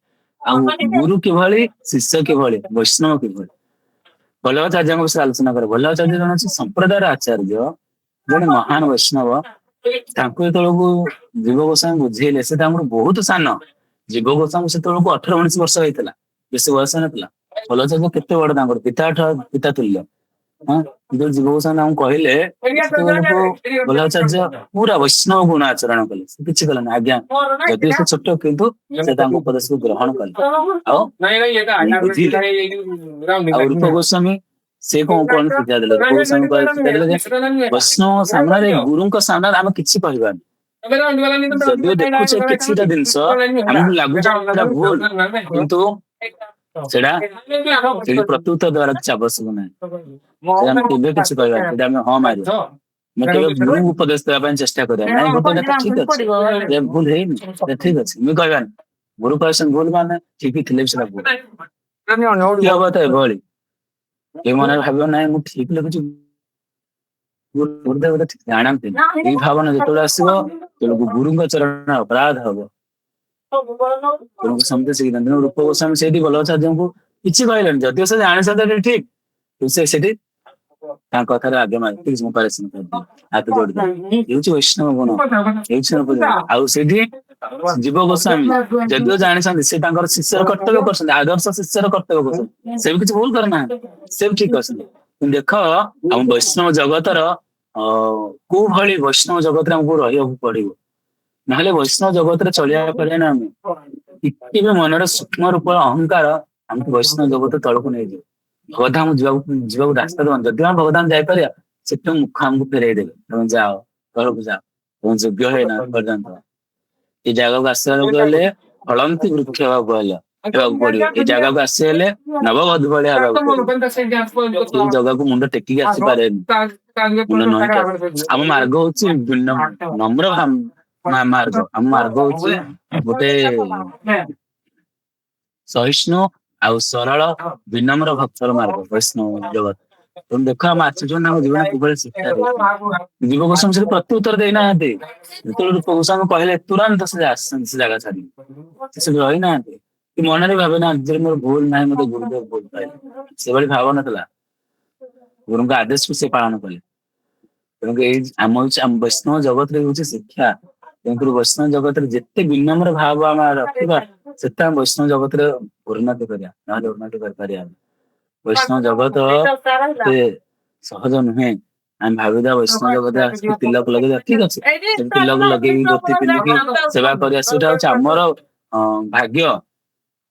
ଆଉ ଗୁରୁ କିଭଳି, ଶିଷ୍ୟ କିଭଳି, ବୈଷ୍ଣବ କିଭଳି। ବଲ୍ଲଭାଚାର୍ଯ୍ୟଙ୍କ ବିଷୟରେ ଆଲୋଚନା କରେ। ବଲ୍ଲଭାଚାର୍ଯ୍ୟ ଜଣେ ସମ୍ପ୍ରଦାୟର ଆଚାର୍ଯ୍ୟ, ଜଣେ ମହାନ ବୈଷ୍ଣବ। ତାଙ୍କୁ ଯେତେବେଳକୁ ଜୀବ ଗୋସ୍ୱାମୀ ବୁଝେଇଲେ, ସେ ତାଙ୍କଠୁ ବହୁତ ସାନ। ଜୀବ ଗୋସ୍ୱାମୀ ସେତେବେଳକୁ 18-19 ବର୍ଷ ହେଇଥିଲା, ବେଶୀ ବୟସ ନଥିଲା। ବଲ୍ଲଭାଚାର୍ଯ୍ୟ କେତେ ବଡ, ତାଙ୍କର ପିତା ପିତା ତୁଲ୍ୟ। ହଁ, ଯେତେବେଳେ ଜୀବ ଗୋସ୍ୱାମୀ ତାଙ୍କୁ କହିଲେ, ସେତେବେଳକୁ ବଲ୍ଲଭାଚାର୍ଯ୍ୟ ପୁରା ବୈଷ୍ଣବ ଗୁଣ ଆଚରଣ କଲେ। ସେ କିଛି କଲେନି ଆଜ୍ଞା, ଯଦିଓ ସେ ଛୋଟ, କିନ୍ତୁ ସେ ତାଙ୍କ ଉପଦେଶକୁ ଗ୍ରହଣ କଲେ ଆଉ ବୁଝିଲେ। ଆଉ ରୂପ ଗୋସ୍ୱାମୀ ସେ କଣ କଣ ଶିକ୍ଷା ଦେଲେ? ରୂପ ଗୋସ୍ୱାମୀ ଶିକ୍ଷା ଦେଲେ ଯେ ବୈଷ୍ଣବ ସାମ୍ନାରେ, ଗୁରୁଙ୍କ ସାମ୍ନାରେ ଆମେ କିଛି କହିବାନି। ଯଦିଓ ଦେଖୁଛେ କିଛିଟା ଜିନିଷ ଆମକୁ ଲାଗୁଛି ସେଟା ଭୁଲ, କିନ୍ତୁ ସେଟା ସେଠି ପ୍ରତ୍ୟୁତ୍ତର ଦେବାର କିଛି ଆବଶ୍ୟକ ନାହିଁ। ଆମେ କେବେ କିଛି କହିବାନି, ସେଟା ଆମେ ହଁ ମାରିବା। ଆମେ କେବେ ଗୁରୁଙ୍କୁ ଉପଦେଶ ଦେବା ପାଇଁ ଚେଷ୍ଟା କରିବା ନାଇଁ, ଗୋଟେ ଏଇଟା ଠିକ ଅଛି, ଭୁଲ ହେଇନି, ଠିକ ଅଛି, ମୁଁ କହିବାନି। ଗୁରୁ କହିଛନ୍ତି ଭୁଲ ମାନେ ଠିକ ଥିଲେ ବି ସେଟା ଭୁଲ ହବ। ତ ଏଭଳି ଏ ମନରେ ଭାବିବ ନାହିଁ ମୁଁ ଠିକ ଲେଖୁଛି, ଗୁରୁଦେବ ଠିକ ଜାଣନ୍ତିନି। ଏଇ ଭାବନା ଯେତେବେଳେ ଆସିବ, ତେଣୁ ଗୁରୁଙ୍କ ଚରଣ ଅପରାଧ ହବ। ତେଣୁ ସମସ୍ତେ ଶିଖିଥାନ୍ତି। ତେଣୁ ରୂପ ଗୋସ୍ୱାମୀ ସେଇଠି ବଲ୍ଲଭାଚାର୍ଯ୍ୟଙ୍କୁ କିଛି କହିଲେନି, ଯଦିଓ ସେ ଜାଣିଛନ୍ତି ଏଟା ଠିକ, ସେ ସେଠି ତାଙ୍କ କଥାରେ ଆଗେ ମାରି ମୁଁ କରେକ୍ସନ କରିଦିଏ, ହାତ ଯୋଡ଼ିଦେଲି। ହେଉଛି ବୈଷ୍ଣବ ଗୁଣ, ହେଉଛି। ଆଉ ସେଇଠି ଜୀବ ଗୋସ୍ୱାମୀ ଯଦିଓ ଜାଣିଛନ୍ତି, ସେ ତାଙ୍କର ଶିଷ୍ୟର କର୍ତ୍ତବ୍ୟ କରୁଛନ୍ତି, ଆଦର୍ଶ ଶିଷ୍ୟର କର୍ତ୍ତବ୍ୟ କରୁଛନ୍ତି, ସେ ବି କିଛି ଭୁଲ କରିନାହାନ୍ତି, ସେ ବି ଠିକ ଅଛନ୍ତି। କିନ୍ତୁ ଦେଖ ଆମ ବୈଷ୍ଣବ ଜଗତର କୋଉ ଭଳି ବୈଷ୍ଣବ ଜଗତରେ ଆମକୁ ରହିବାକୁ ପଡିବ, ନହେଲେ ବୈଷ୍ଣବ ଜଗତରେ ଚଳିବା ପାରିବା ନା ଆମେ। ଟିକେ ବି ମନରେ ସୂକ୍ଷ୍ମ ରୂପ ଅହଙ୍କାର ଆମକୁ ବୈଷ୍ଣବ ଜଗତ ତଳକୁ ନେଇଯିବ, ଭଗବଧାମ ଯିବାକୁ ରାସ୍ତା ଦବନି। ଯଦି ଆମେ ଭଗବଧାମ ଯାଇପାରିବା, ସେଠୁ ମୁଖ ଆମକୁ ଫେରେଇ ଦେବେ, ତମେ ଯାଅ ତଳକୁ ଯାଅ, ତମେ ଯୋଗ୍ୟ ହେଇନା ପର୍ଯ୍ୟନ୍ତ। ଏଇ ଜାଗାକୁ ଆସିବାକୁ ହେଲେ ଫଳନ୍ତି ବୃକ୍ଷ ହେବାକୁ ହେଲେ ହେବାକୁ ପଡିବ। ଏଇ ଜାଗାକୁ ଆସି ହେଲେ ନବବଧୂ ଭଳିଆ ହେବାକୁ ପଡିବ। ଏଇ ଜାଗାକୁ ମୁଣ୍ଡ ଟେକିକି ଆସିପାରେନି, ମୁଣ୍ଡ ନଇଁକି। ଆମ ମାର୍ଗ ହଉଛି ନମ୍ର ମାର୍ଗ। ଆମ ମାର୍ଗ ହଉଛି ଗୋଟେ ସହିଷ୍ଣୁ ଆଉ ସରଳ ବିନମ୍ର ଭକ୍ତର ମାର୍ଗ ବୈଷ୍ଣବ ଜଗତ। ତେଣୁ ଦେଖ ଆମ ଆଚାର୍ଯ୍ୟ ଆମ ଜୀବନ କିଭଳି ଶିକ୍ଷା ଦେଇଛନ୍ତି। ଜୀବ ଗୋସ୍ୱାମୀ ସେଠି ପ୍ରତ୍ୟୁତ୍ତର ଦେଇନାହାନ୍ତି। ଯେତେବେଳେ ରୂପ ଗୋସ୍ୱାମୀ କହିଲେ, ତୁରନ୍ତ ସେ ଆସିଛନ୍ତି ସେ ଜାଗା ଛାଡିକି, ସେ ସେଠି ରହିନାହାନ୍ତି କି ମନରେ ଭାବେ ନାହାନ୍ତି ଯେ ମୋର ଭୁଲ ନାହିଁ, ମତେ ଗୁରୁଦେବ ଭୁଲ କହିଲେ, ସେଭଳି ଭାବ ନଥିଲା। ଗୁରୁଙ୍କ ଆଦେଶକୁ ସେ ପାଳନ କଲେ। ତେଣୁ ଏଇ ଆମ ହଉଛି ଆମ ବୈଷ୍ଣବ ଜଗତରେ ହଉଛି ଶିକ୍ଷା। ତେଣୁକରି ବୈଷ୍ଣବ ଜଗତରେ ଯେତେ ବିନମ୍ର ଭାବ ଆମେ ରଖିବା, ସେତେ ଆମେ ବୈଷ୍ଣବ ଜଗତରେ ଉନ୍ନତି କରିବା, ନହେଲେ ଉନ୍ନତି କରିପାରିବାନି। ବୈଷ୍ଣବ ଜଗତ ଏତେ ସହଜ ନୁହେଁ। ଆମେ ଭାବିଦବା ବୈଷ୍ଣବ ଜଗତରେ ଆସିକି ତିଲକ ଲଗେଇଦବା, ଠିକ ଅଛି, ତିଲକ ଲଗେଇକି ଧୋତି ପିନ୍ଧିକି ସେବା କରିବା, ସେଇଟା ହଉଛି ଆମର ଭାଗ୍ୟ।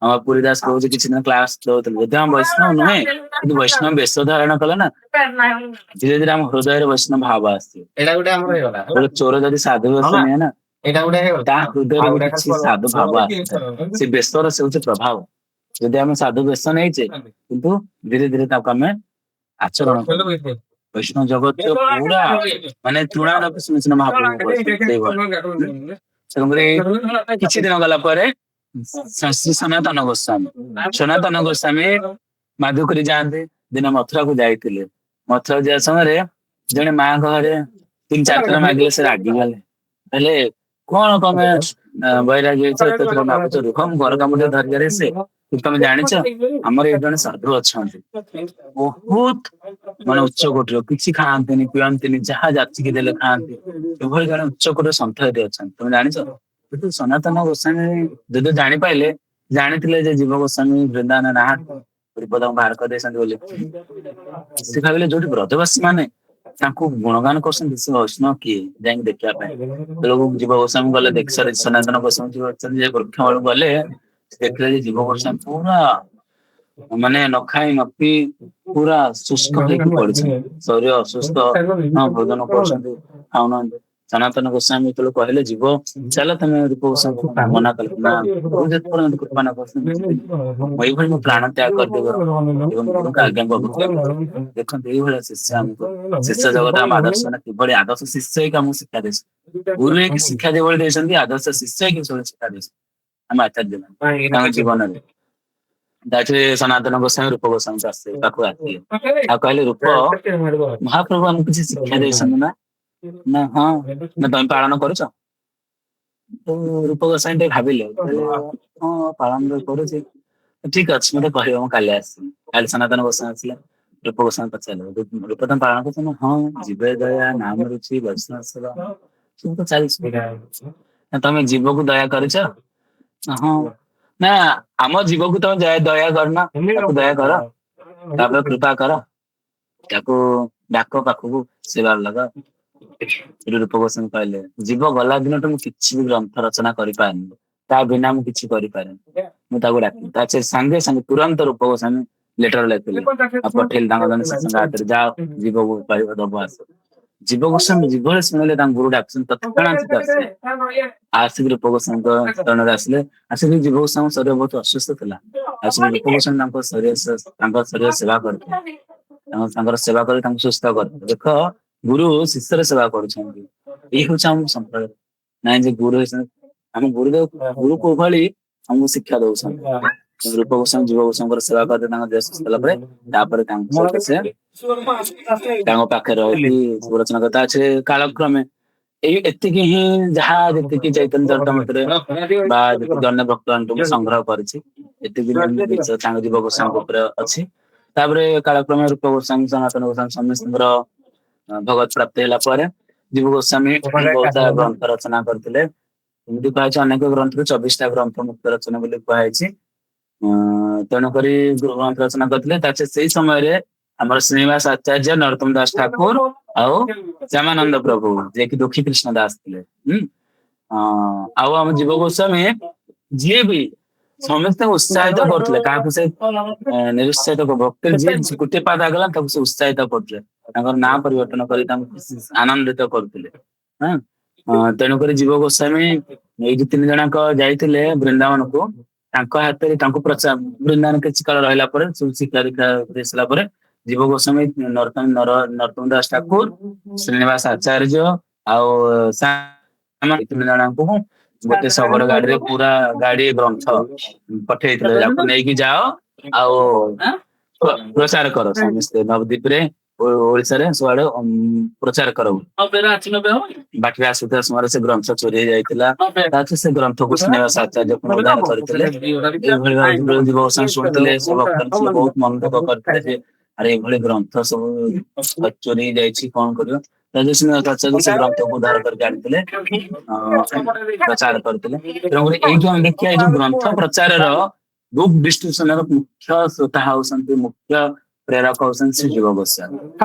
ଆମ ପୁରୀ ଦାସ କହୁଛି କିଛି ଦିନ କ୍ଲାସ ଦଉଥିଲେ, ଯଦି ଆମ ବୈଷ୍ଣବ ନୁହେଁ କିନ୍ତୁ ବୈଷ୍ଣବ ବେଶ ଧାରଣ କଲେ ନା, ଧୀରେ ଧୀରେ ଆମ ହୃଦୟରେ ବୈଷ୍ଣବ ଭାବ ଆସିବ। ଏଇଟା ଗୋଟେ ଆମର ହେଇଗଲା। ଗୋଟେ ଚୋର ଯଦି ସାଧୁ ବେଶ ନିଏ ନା, ଏଇଟା ଗୋଟେ ହେଇଗଲା। ତା ହୃଦୟରେ ବି କିଛି ସାଧୁ ଭାବ ଆସିଥାଏ। ସେ ବେଶର ସେ ହଉଛି ପ୍ରଭାବ। ଯଦି ଆମେ ସାଧୁ ବେଶ ନେଇଛେ, କିନ୍ତୁ ଧୀରେ ଧୀରେ ତାକୁ ଆମେ ଆଚରଣ କରୁ। ବୈଷ୍ଣବ ଜଗତ ପୁରା ମାନେ ତୃଣାଦପି ସୁନୀଚେନ ମହାପ୍ରଭୁ କହିଛନ୍ତି ସେଇଭଳି। ତେଣୁକରି କିଛି ଦିନ ଗଲା ପରେ ଶ୍ରୀ ସନାତନ ଗୋସ୍ୱାମୀ, ସନାତନ ଗୋସ୍ୱାମୀ ମାଧୁକରି ଯାଆନ୍ତି। ଦିନ ମଥୁରାକୁ ଯାଇଥିଲେ। ମଥୁରାକୁ ଯିବା ସମୟରେ ଜଣେ ମାଙ୍କ ଘରେ 3-4 ଥର ମାଗିଲେ, ସେ ରାଗିଗଲେ। ହେଲେ କଣ ତମେ ବୈରାଗୀ ହେଇଛ, ଏତେ ଥର ମାଗୁଛ, ରୁହ ମୁଁ ଘର କାମ ଟିକେ ଧରିକି ଆସେ। କିନ୍ତୁ ତମେ ଜାଣିଛ ଆମର ଏଇଠି ଜଣେ ସାଧୁ ଅଛନ୍ତି, ବହୁତ ମାନେ ଉଚ୍ଚ କୋଟିର, କିଛି ଖାଆନ୍ତିନି ପିଅନ୍ତିନି, ଯାହା ଯାଚିକି ଦେଲେ ଖାଆନ୍ତି, ଏଭଳି ଜଣେ ଉଚ୍ଚ କୋଟିର ସନ୍ଥ ଏଠି ଅଛନ୍ତି, ତମେ ଜାଣିଛ? କିନ୍ତୁ ସନାତନ ଗୋସ୍ୱାମୀ ଯଦି ଜାଣିପାରିଲେ, ଜାଣିଥିଲେ ଯେ ଜୀବ ଗୋସ୍ୱାମୀ ବୃନ୍ଦାବନ ନାହାନ୍ତି, ରୂପ ତାଙ୍କୁ ବାହାର କରିଦେଇଛନ୍ତି ବୋଲି। ସେ ଭାବିଲେ ଯୋଉଠି ବ୍ରଜବାସୀ ମାନେ ତାଙ୍କୁ ଗୁଣଗାନ କରୁଛନ୍ତି, ସେ ବୈଷ୍ଣବ କିଏ, ଯାଇକି ଦେଖିବା ପାଇଁ। ତେଣୁ ଜୀବ ଗୋସ୍ୱାମୀ ଗଲେ ଦେଖି, ସରି ସନାତନ ଗୋସ୍ୱାମୀ ଜୀବ ଅଛନ୍ତି ଯେ ବୃକ୍ଷ ମୂଳକୁ ଗଲେ, ଦେଖିଲେ ଯେ ଜୀବ ଗୋସ୍ୱାମୀ ପୁରା ମାନେ ନ ଖାଇ ନ ପିଇ ପୁରା ଶୁଷ୍କ ହେଇକି ପଡିଛନ୍ତି, ଶରୀର ଅସୁସ୍ଥ, ହଁ ଭୋଜନ କରୁଛନ୍ତି, ଖାଉନାହାନ୍ତି। ସନାତନ ଗୋସ୍ୱାମୀ ଯେତେବେଳେ କହିଲେ ଜୀବ ଚାଲ ତମେ ରୂପ ଗୋସ୍ୱାମୀ ମନା କଲେ, ନା ଗୁରୁ ଯେତେ ପର୍ଯ୍ୟନ୍ତ କୃପା ନ କରୁଛନ୍ତି ମୁଁ ଏଇଭଳି ମୋ ପ୍ରାଣ ତ୍ୟାଗ କରିଦେବ ଏବଂ ଗୁରୁଙ୍କ ଆଜ୍ଞାକୁ ଅବଜ୍ଞା କରିଦେବ। ଦେଖନ୍ତୁ ଏଇଭଳିଆ ଶିଷ୍ୟ ଆମକୁ, ଶିଷ୍ୟ ଜଗତ ଆମ ଆଦର୍ଶ ମାନେ କିଭଳି ଆଦର୍ଶ ଶିଷ୍ୟ ହେଇକି ଆମକୁ ଶିକ୍ଷା ଦେଇଛନ୍ତି। ଗୁରୁ ହେଇକି ଶିକ୍ଷା ଯେଭଳି ଦେଇଛନ୍ତି, ଆଦର୍ଶ ଶିଷ୍ୟ ହେଇକି ସେଭଳି ଶିକ୍ଷା ଦେଇଛନ୍ତି ଆମ ଆଚାର୍ଯ୍ୟ ମାନେ ତାଙ୍କ ଜୀବନରେ। ତାପରେ ସନାତନ ଗୋସ୍ୱାମୀ ରୂପ ଗୋସ୍ୱାମୀ ଆସିଲେ, ପାଖକୁ ଆସିଲେ ଆଉ କହିଲେ, ରୂପ, ମହାପ୍ରଭୁ ଆମକୁ କିଛି ଶିକ୍ଷା ଦେଇଛନ୍ତି ନା? ନା ହଁ। ନା ତମେ ପାଳନ କରୁଛ? ତ ରୂପ ଗୋସ୍ୱାମୀ ଟିକେ ଭାବିଲେ, କହିଲେ ହଁ ପାଳନ ତ କରୁଛି। ଠିକ ଅଛି, ମତେ କହିବ, ମୁଁ କାଲି ଆସିବି। କାଲି ସନାତନ ଗୋସ୍ୱାମୀ ଆସିଲେ, ରୂପ ଗୋସ୍ୱାମୀ ପଚାରିଲେ, ରୂପ ତମେ ପାଳନ କରୁଛ ନା? ହଁ, ଜୀବେ ଦୟା, ନାମ ରୁଚି, ବୈଷ୍ଣବ ସେବା ସବୁ ତ ଚାଲିଛି। ନା ତମେ ଜୀବକୁ ଦୟା କରିଛ? ହଁ। ନା ଆମ ଜୀବକୁ ତମେ ଦୟା କରୁନ, ତାକୁ ଦୟା କର, ତାପରେ କୃପା କର, ତାକୁ ଡାକ ପାଖକୁ, ସେବା ଲଗା। ରୂପ ଗୋସ୍ୱାମୀ କହିଲେ, ଜୀବ ଗଲା ଦିନଠୁ ମୁଁ କିଛି ବି ଗ୍ରନ୍ଥ ରଚନା କରିପାରିନି, ତା ବିନା ମୁଁ କିଛି କରିପାରେନି, ମୁଁ ତାକୁ ଡାକିବି। ତା ସେ ସାଙ୍ଗେ ସାଙ୍ଗେ ତୁରନ୍ତ ରୂପ ଗୋସ୍ୱାମୀ ଲେଟର ଲେଖିଲେ ଆଉ ପଠେଇଲେ ତାଙ୍କ ଜଣେ ଶିଷ୍ୟଙ୍କ ହାତରେ, ଯାଅ ଜୀବକୁ କହିବ ଦବ ଆସ। ଜୀବ ଗୋସ୍ୱାମୀ ଯେଭଳି ଶୁଣିଲେ ତାଙ୍କ ଗୁରୁ ଡାକୁଛନ୍ତି, ତତ୍କ୍ଷଣାତ୍ ଆସିଲେ, ଆସିକି ରୂପ ଗୋସ୍ୱାମୀଙ୍କ ଚରଣରେ ଆସିଲେ। ଆସିକି ଜୀବ ଗୋସ୍ୱାମୀ ଶରୀର ବହୁତ ଅସୁସ୍ଥ ଥିଲା, ଆସିକି ରୂପ ଗୋସ୍ୱାମୀ ତାଙ୍କ ଶରୀର ସେବା କରିଥିଲେ, ତାଙ୍କର ସେବା କରି ତାଙ୍କୁ ସୁସ୍ଥ କରିଥିଲେ। ଦେଖ ଗୁରୁ ଶିଷ୍ୟର ସେବା କରୁଛନ୍ତି, ଏଇ ହଉଛି ଆମ ସମ୍ପ୍ରଦାୟ। ନାଇଁ ଯେ ଗୁରୁ ହେଇଛନ୍ତି ଆମ ଗୁରୁଦେବ, ଗୁରୁ କୋଉ ଭଳି ଆମକୁ ଶିକ୍ଷା ଦଉଛନ୍ତି। ରୂପ ଗୋସ୍ୱାମୀ ଜୀବ ଗୋସ୍ୱାମୀଙ୍କର ସେବା କରିଥିଲେ, ତାଙ୍କ ଦେହ ସୁସ୍ଥ ହେଲା ପରେ ତାପରେ ତାଙ୍କ ସହିତ ସେ ତାଙ୍କ ପାଖରେ ରହିକି ରଚନା କଥା ଅଛି। କାଳକ୍ରମେ ଏଇ ଏତିକି ହିଁ ଯାହା ଯେତିକି ଚୈତନ୍ୟ ଚରିତାମୃତରେ ବା ଯେତିକି ଅନ୍ୟ ଭକ୍ତମାନଙ୍କୁ ମୁଁ ସଂଗ୍ରହ କରିଛି, ଏତିକି ଜିନିଷ ତାଙ୍କ ଜୀବ ଗୋସ୍ୱାମୀଙ୍କ ଉପରେ ଅଛି। ତାପରେ କାଳକ୍ରମେ ରୂପ ଗୋସ୍ୱାମୀ, ସନାତନ ଗୋସ୍ୱାମୀ ସମସ୍ତଙ୍କର ଭଗବତ ପ୍ରାପ୍ତି ହେଲା ପରେ ଜୀବ ଗୋସ୍ୱାମୀ ବହୁତ ସାରା ଗ୍ରନ୍ଥ ରଚନା କରିଥିଲେ। ଏମିତି କୁହାଯାଇଛି ଅନେକ ଗ୍ରନ୍ଥରୁ 24ଟା ଗ୍ରନ୍ଥ ମୁକ୍ତ ରଚନା ବୋଲି କୁହାଯାଇଛି। ତେଣୁକରି ଗ୍ରନ୍ଥ ରଚନା କରିଥିଲେ। ତା ସେଇ ସମୟରେ ଆମର ଶ୍ରୀନିବାସ ଆଚାର୍ଯ୍ୟ, ନରୋତ୍ତମ ଦାସ ଠାକୁର ଆଉ ଶ୍ୟାମାନନ୍ଦ ପ୍ରଭୁ, ଯିଏକି ଦୁଃଖୀ କୃଷ୍ଣ ଦାସ ଥିଲେ। ଆଉ ଆମ ଜୀବ ଗୋସ୍ୱାମୀ ଯିଏ ବି ସମସ୍ତଙ୍କୁ ଉତ୍ସାହିତ କରୁଥିଲେ, କାହାକୁ ସେ ନିରୁତ୍ସାହିତ, ଭକ୍ତି ଯିଏ ଗୋଟେ ପାଦ ଆଗଲା ତାକୁ ସେ ଉତ୍ସାହିତ କରୁଥିଲେ, ତାଙ୍କର ନାଁ ପରିବର୍ତ୍ତନ କରି ତାଙ୍କୁ ଆନନ୍ଦିତ କରୁଥିଲେ। ତେଣୁକରି ଜୀବ ଗୋସ୍ୱାମୀ ଏଇ ଯୋଉ 3 ଜଣଙ୍କ ଯାଇଥିଲେ ବୃନ୍ଦାବନକୁ, ତାଙ୍କ ହାତରେ ତାଙ୍କୁ ପ୍ରଚାର, ବୃନ୍ଦାବନ କିଛି କାଳ ରହିଲା ପରେ ସବୁ ଶିକ୍ଷା ଦୀକ୍ଷା ଦେଇ ସାରିଲା ପରେ ଜୀବ ଗୋସ୍ୱାମୀ, ନରୋତ୍ତମ ଦାସ ଠାକୁର, ଶ୍ରୀନିବାସ ଆଚାର୍ଯ୍ୟ ଆଉ 3 ଜଣଙ୍କୁ ଗୋଟେ ଶଗଡ ଗାଡିରେ ପୁରା ଗାଡି ଗ୍ରନ୍ଥ ପଠେଇଥିଲେ, ତାକୁ ନେଇକି ଯାଅ ଆଉ ପ୍ରଚାର କର ସମସ୍ତେ ନବଦ୍ୱୀପରେ, ଓଡିଶାରେ ସବୁଆଡେ ପ୍ରଚାର କର। ବାଟରେ ଆସୁଥିବା ସମୟରେ ସେ ଗ୍ରନ୍ଥ ଚୋରି ହେଇଯାଇଥିଲା। ତାପରେ ସେ ଗ୍ରନ୍ଥକୁ ଶ୍ରୀନିବାସ ଆଚାର୍ଯ୍ୟ ପୁନରୁଦ୍ଧାର କରିଥିଲେ। ଏଇଭଳି ଭାବେ ଜୀବ ଗୋସ୍ୱାମୀ ଶୁଣିଥିଲେ, ସେ ଭକ୍ତ ବହୁତ ମନ ଦୁଃଖ କରିଥିଲେ ଯେ ଆରେ ଏଇଭଳି ଗ୍ରନ୍ଥ ସବୁ ଚୋରି ହେଇଯାଇଛି, କଣ କରିବ। ଶ୍ରୀନିବାସ ଆଚାର୍ଯ୍ୟ ସେ ଗ୍ରନ୍ଥକୁ ଉଦ୍ଧାର କରିକି ଆଣିଥିଲେ, ପ୍ରଚାର କରିଥିଲେ। ତେଣୁକରି ଏଇଠୁ ଆମେ ଦେଖିବା ଏଇ ଯୋଉ ଗ୍ରନ୍ଥ ପ୍ରଚାରର ବୁକ୍ ଡିଷ୍ଟ୍ରିବ୍ୟୁସନ ର ମୁଖ୍ୟ ଶ୍ରୋତା ହଉଛନ୍ତି, ମୁଖ୍ୟ ପ୍ରେରକ ହଉଛନ୍ତି ଶ୍ରୀ ଜୀବ ଗୋସ୍ୱାମୀ।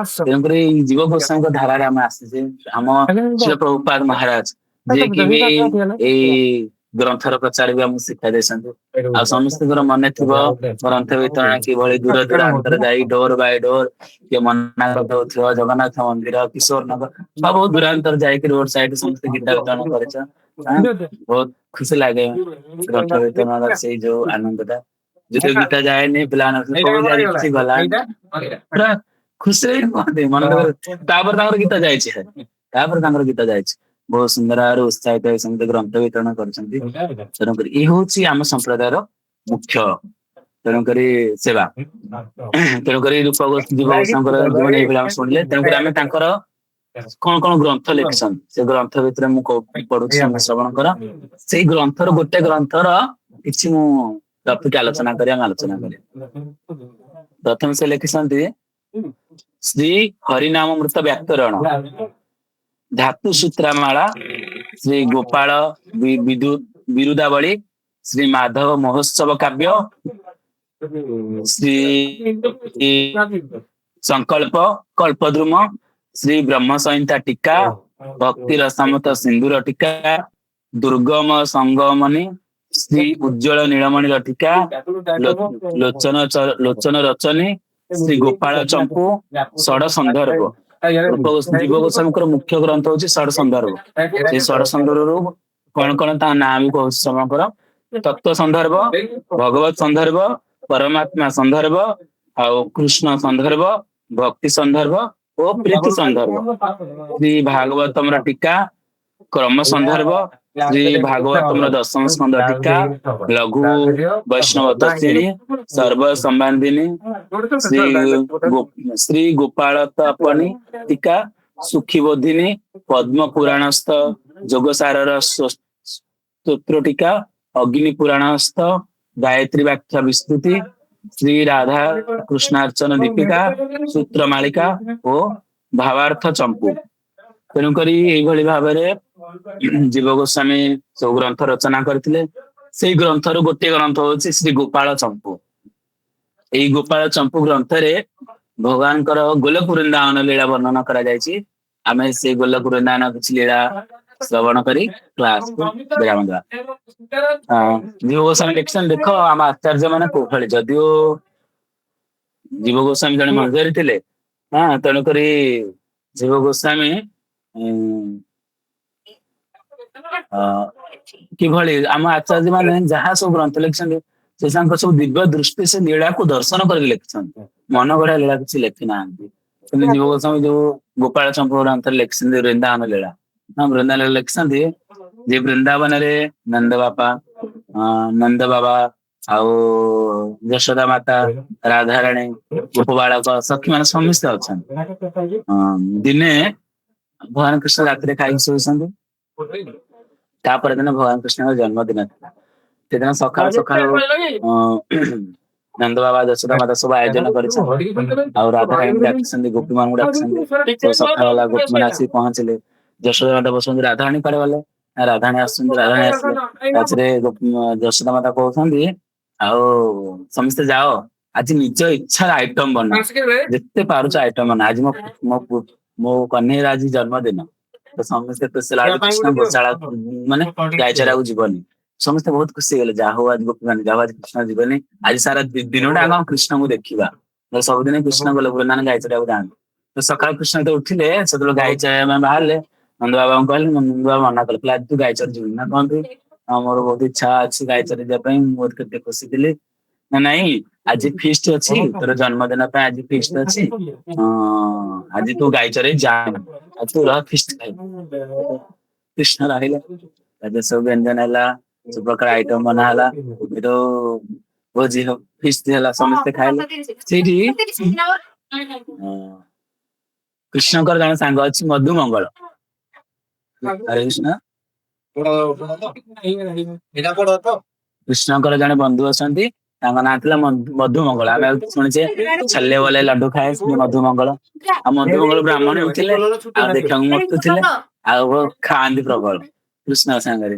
ତେଣୁକରି ଏଇ ଜୀବ ଗୋସ୍ୱାମୀଙ୍କ ଧାରାରେ ଆମେ ଆସିଛେ। ଆମ ଶ୍ରୀଲ ପ୍ରଭୁପାଦ ମହାରାଜ ଯିଏକି ବି ଏଇ ଗ୍ରନ୍ଥର ପ୍ରଚାର ବି ଆମକୁ ଶିକ୍ଷା ଦେଇଛନ୍ତି। ଆଉ ସମସ୍ତଙ୍କର ମନେ ଥିବ ଗ୍ରନ୍ଥ ବିତରଣ କିଭଳି ଦୂର ଦୂରାନ୍ତରେ ଯାଇ ଡୋର ବାଇ ଡୋର, କିଏ ମନା କରିଦଉଥିବ, ଜଗନ୍ନାଥ ମନ୍ଦିର, କିଶୋର ନଗର, ସବୁ ଦୂରାନ୍ତରେ ଯାଇକି ରୋଡ ସାଇଡ ସମସ୍ତେ ଗୀତା ବିତରଣ କରିଛ। ବହୁତ ଖୁସି ଲାଗେ ଗ୍ରନ୍ଥ ବିତରଣର ସେଇ ଯୋଉ ଆନନ୍ଦଟା। ଯଦିଓ ଗୀତା ଯାଏନି, ପିଲାମାନେ କିଛି ଗଲା ପୁରା ଖୁସିରେ ହିଁ କୁହନ୍ତି ମନ। ତାପରେ ତାଙ୍କର ଗୀତା ଯାଇଛି, ତାପରେ ତାଙ୍କର ଗୀତା ଯାଇଛି। ବହୁତ ସୁନ୍ଦର ଭାବରେ ଉତ୍ସାହିତ ହୋଇ ସମସ୍ତେ ଗ୍ରନ୍ଥ ବିତରଣ କରିଛନ୍ତି। ତେଣୁକରି ଇଏ ହଉଛି ଆମ ସମ୍ପ୍ରଦାୟର ମୁଖ୍ୟ ତେଣୁକରି ସେବା। ତେଣୁକରି ରୂପ ଜୀବ ଗୋସ୍ୱାମୀଙ୍କର ଜୀବନ ଏଇଭଳି ଆମେ ଶୁଣିଲେ। ତେଣୁକରି ଆମେ ତାଙ୍କର କଣ କଣ ଗ୍ରନ୍ଥ ଲେଖିଛନ୍ତି, ସେ ଗ୍ରନ୍ଥ ଭିତରେ ମୁଁ ପଢୁଛି ଶ୍ରବଣ କର। ସେଇ ଗ୍ରନ୍ଥର ଗୋଟେ ଗ୍ରନ୍ଥର କିଛି ମୁଁ ଟପିକ ଆଲୋଚନା କରିବା, ଆମେ ଆଲୋଚନା କରିବା। ପ୍ରଥମେ ସେ ଲେଖିଛନ୍ତି ଶ୍ରୀ ହରିନାମମୃତ ବ୍ୟାକରଣ, ଧାତୁ ସୂତ୍ରମାଳା, ଶ୍ରୀ ଗୋପାଳ ବିରୁଦାବଳୀ, ଶ୍ରୀ ମାଧବ ମହୋତ୍ସବ କାବ୍ୟ, ଶ୍ରୀ ସଂକଳ୍ପ କଳ୍ପଦ୍ରୁମ, ଶ୍ରୀ ବ୍ରହ୍ମ ସଂହିତା ଟୀକା, ଭକ୍ତି ରସାମୃତ ସିନ୍ଦୁର ଟୀକା, ଦୁର୍ଗମ ସଙ୍ଗମନୀ, ଶ୍ରୀ ଉଜ୍ଜଳ ନୀଳମଣିର ଟୀକା, ଲୋଚନ ଲୋଚନ ରଚନୀ, ଶ୍ରୀ ଗୋପାଳ ଚମ୍ପୁ, ଷଡ ସନ୍ଦର୍ଭ। ଜୀବ ଗୋସ୍ୱାମୀଙ୍କର ମୁଖ୍ୟ ଗ୍ରନ୍ଥ ହଉଛି ଷଡ ସନ୍ଦର୍ଭ। ସେଇ ଷଡ ସନ୍ଦର୍ଭରୁ କଣ କଣ ତା ନାଁ ବି କହୁଛି ସମସ୍ତଙ୍କର। ତତ୍ଵ ସନ୍ଦର୍ଭ, ଭଗବତ ସନ୍ଦର୍ଭ, ପରମାତ୍ମା ସନ୍ଦର୍ଭ, ଆଉ କୃଷ୍ଣ ସନ୍ଦର୍ଭ, ଭକ୍ତି ସନ୍ଦର୍ଭ ଓ ପ୍ରୀତି ସନ୍ଦର୍ଭ, ଶ୍ରୀ ଭାଗବତମର ଟୀକା, କ୍ରମ ସନ୍ଦର୍ଭ, ଶ୍ରୀ ଭାଗବତମର ଦଶମ ସ୍କନ୍ଦ ଟୀକା, ଲଘୁ ବୈଷ୍ଣବ ତତ୍ତ୍ୱିନୀ, ସର୍ବ ସମ୍ବାନ୍ଧିନୀ, ଶ୍ରୀ ଗୋପାଳ ତାପନୀ ଟୀକା, ସୁଖୀବୋଧିନୀ, ପଦ୍ମ ପୁରାଣସ୍ଥ ଯୋଗସାରର ସ୍ତୋତ୍ର ଟୀକା, ଅଗ୍ନି ପୁରାଣସ୍ଥ ଗାୟତ୍ରୀ ବ୍ୟାଖ୍ୟା ବିସ୍ତୃତି, ଶ୍ରୀ ରାଧା କୃଷ୍ଣାର୍ଚନ ଦୀପିକା, ସୂତ୍ର ମାଳିକା ଓ ଭାବାର୍ଥ ଚମ୍ପୁ। ତେଣୁକରି ଏଇଭଳି ଭାବରେ ଜୀବ ଗୋସ୍ୱାମୀ ସବୁ ଗ୍ରନ୍ଥ ରଚନା କରିଥିଲେ। ସେଇ ଗ୍ରନ୍ଥରୁ ଗୋଟିଏ ଗ୍ରନ୍ଥ ହଉଛି ଶ୍ରୀ ଗୋପାଳ ଚମ୍ପୁ। ଏଇ ଗୋପାଳ ଚମ୍ପୁ ଗ୍ରନ୍ଥରେ ଭଗବାନଙ୍କର ଗୋଲକ ବୃନ୍ଦାବନ ଲୀଳା ବର୍ଣ୍ଣନା କରାଯାଇଛି। ଆମେ ସେଇ ଗୋଲକ ବୃନ୍ଦାବନ କିଛି ଲୀଳା ଶ୍ରବଣ କରି କ୍ଲାସକୁ ବିରାମ ଦେବା। ଜୀବ ଗୋସ୍ୱାମୀ ଲେଖିଛନ୍ତି, ଦେଖ ଆମ ଆଚାର୍ଯ୍ୟ ମାନେ କୋଉଭଳି। ଯଦିଓ ଜୀବ ଗୋସ୍ୱାମୀ ଜଣେ ମଞ୍ଜରୀ ଥିଲେ, ହଁ, ତେଣୁକରି ଜୀବ ଗୋସ୍ୱାମୀ କିଭଳି ଆମ ଆଚାର୍ଯ୍ୟ ମାନେ ଯାହା ସବୁ ଗ୍ରନ୍ଥ ଲେଖିଛନ୍ତି, ସେ ତାଙ୍କ ସବୁ ଦିବ୍ୟ ଦୃଷ୍ଟି ସେ ଲୀଳାକୁ ଦର୍ଶନ କରିକି ଲେଖିଛନ୍ତି। ମନ ଗଢା ଲୀଳା କିଛି ଲେଖି ନାହାନ୍ତି। କିନ୍ତୁ ଜୀବ ଗୋସ୍ୱାମୀ ଯୋଉ ଗୋପାଳ ଚମ୍ପୁ ଗ୍ରନ୍ଥରେ ଲେଖିଛନ୍ତି ବୃନ୍ଦାବନ ଲୀଳା, ହଁ, ବୃନ୍ଦାବନ ଲୀଳା ଲେଖିଛନ୍ତି ଯେ ବୃନ୍ଦାବନରେ ନନ୍ଦ ବାପା, ନନ୍ଦ ବାବା ଆଉ ଯଶୋଦା ମାତା, ରାଧାରାଣୀ, ଗୋପ ବାଳକ, ସଖୀ ମାନେ ସମସ୍ତେ ଅଛନ୍ତି। ଦିନେ ଭଗବାନ କୃଷ୍ଣ ରାତିରେ ଖାଇକି ଶୋଇଛନ୍ତି। ତାପର ଦିନ ଭଗବାନ କୃଷ୍ଣଙ୍କ ଜନ୍ମଦିନ ଥିଲା। ସେଦିନ ସକାଳୁ ସକାଳୁ ନନ୍ଦ ବାବା, ଯଶୋଦା ମାତା ସବୁ ଆୟୋଜନ କରିଛନ୍ତି ଆଉ ରାଧାରାଣୀ ଡାକିଛନ୍ତି, ଗୋପୀ ମାନଙ୍କୁ ଡାକିଛନ୍ତି। ସବୁ ସକାଳ ହେଲା, ଗୋପୀ ମାନେ ଆସିକି ପହଞ୍ଚିଲେ। ଯଶୋଦା ମାତା ବସନ୍ତି, ରାଧାରାଣୀ କୁଆଡେ ଗଲେ? ରାଧାରାଣୀ ଆସୁଛନ୍ତି। ରାଧାରାଣୀ ଆସିଲେ, ତାପରେ ଯଶୋଦା ମାତା କହୁଛନ୍ତି, ଆଉ ସମସ୍ତେ ଯାଅ, ଆଜି ନିଜ ଇଚ୍ଛାର ଆଇଟମ ବନା, ଯେତେ ପାରୁଛ ଆଇଟମ ବନା, ଆଜି ମୋ ମୋ କହ୍ନେଇର ଆଜି ଜନ୍ମଦିନ। ତ ସମସ୍ତେ ଖୁସି ହେଲା। କୃଷ୍ଣ ଗୋଶାଳା ମାନେ ଗାଈ ଚରାକୁ ଯିବନି। ସମସ୍ତେ ବହୁତ ଖୁସି ହେଇଗଲେ, ଯାହା ହଉ ଆଜି ଗୋପୀ ମାନେ, ଯାହା ହଉ ଆଜି କୃଷ୍ଣ ଯିବନି, ଆଜି ସାରା ଦିନଟା ଆମେ କୃଷ୍ଣଙ୍କୁ ଦେଖିବା। ସବୁଦିନ କୃଷ୍ଣ ଗଲେ ବୃନ୍ଦାବନ ଗାଈ ଚରାକୁ ଯାଆନ୍ତି। ତ ସକାଳୁ କୃଷ୍ଣ ଯେତେବେଳେ ଉଠିଲେ, ସେତେବେଳେ ଗାଈ ଚରାଇବା ପାଇଁ ବାହାରିଲେ। ନନ୍ଦ ବାବାଙ୍କୁ କହିଲେ, ନନ୍ଦ ବାବା ମନା କଲେ, କହିଲେ ଆଜି ତୁ ଗାଈ ଚରି ଯିବୁନି। ନା କହନ୍ତି, ମୋର ବହୁତ ଇଚ୍ଛା ଅଛି ଗାଈ ଚରି ଯିବା ପାଇଁ, ମୁଁ ବହୁତ କେତେ ଖୁସି ଥିଲି। ନା ନାଇଁ, ଆଜି ଫିଷ୍ଟ ଅଛି, ତୋର ଜନ୍ମଦିନ ପାଇଁ ଆଜି ଫିଷ୍ଟ ଅଛି, ଆଜି ତୁ ଗାଈ ଚରେଇ ଯା, ଆଉ ତୁ ରହ ଫିଷ୍ଟ ଖାଇବୁ। କୃଷ୍ଣ ରହିଲେ। ସବୁ ବ୍ୟଞ୍ଜନ ହେଲା, ସବୁ ପ୍ରକାର ଆଇଟମ ବନା ହେଲା, ଏଠୁ ଭୋଜି ଫିଷ୍ଟ ହେଲା, ସମସ୍ତେ ଖାଇଲେ। ସେଇଠି କୃଷ୍ଣଙ୍କର ଜଣେ ସାଙ୍ଗ ଅଛି ମଧୁମଙ୍ଗଳ। ହରେ କୃଷ୍ଣ। କୃଷ୍ଣଙ୍କର ଜଣେ ବନ୍ଧୁ ଅଛନ୍ତି, ତାଙ୍କ ନାଁ ଥିଲା ମଧୁମଙ୍ଗଳ। ଆମେ ଶୁଣିଛେ ଛାଲେ ବଲେ ଲଡୁ ଖାଏ ମଧୁମଙ୍ଗଳ। ଆଉ ମଧୁମଙ୍ଗଳ ବ୍ରାହ୍ମଣ ବି ଥିଲେ, ଆଉ ଦେଖିବାକୁ ମସ୍ତ ଥିଲେ, ଆଉ ଖାଆନ୍ତି ପ୍ରବଳ କୃଷ୍ଣ ସାଙ୍ଗରେ।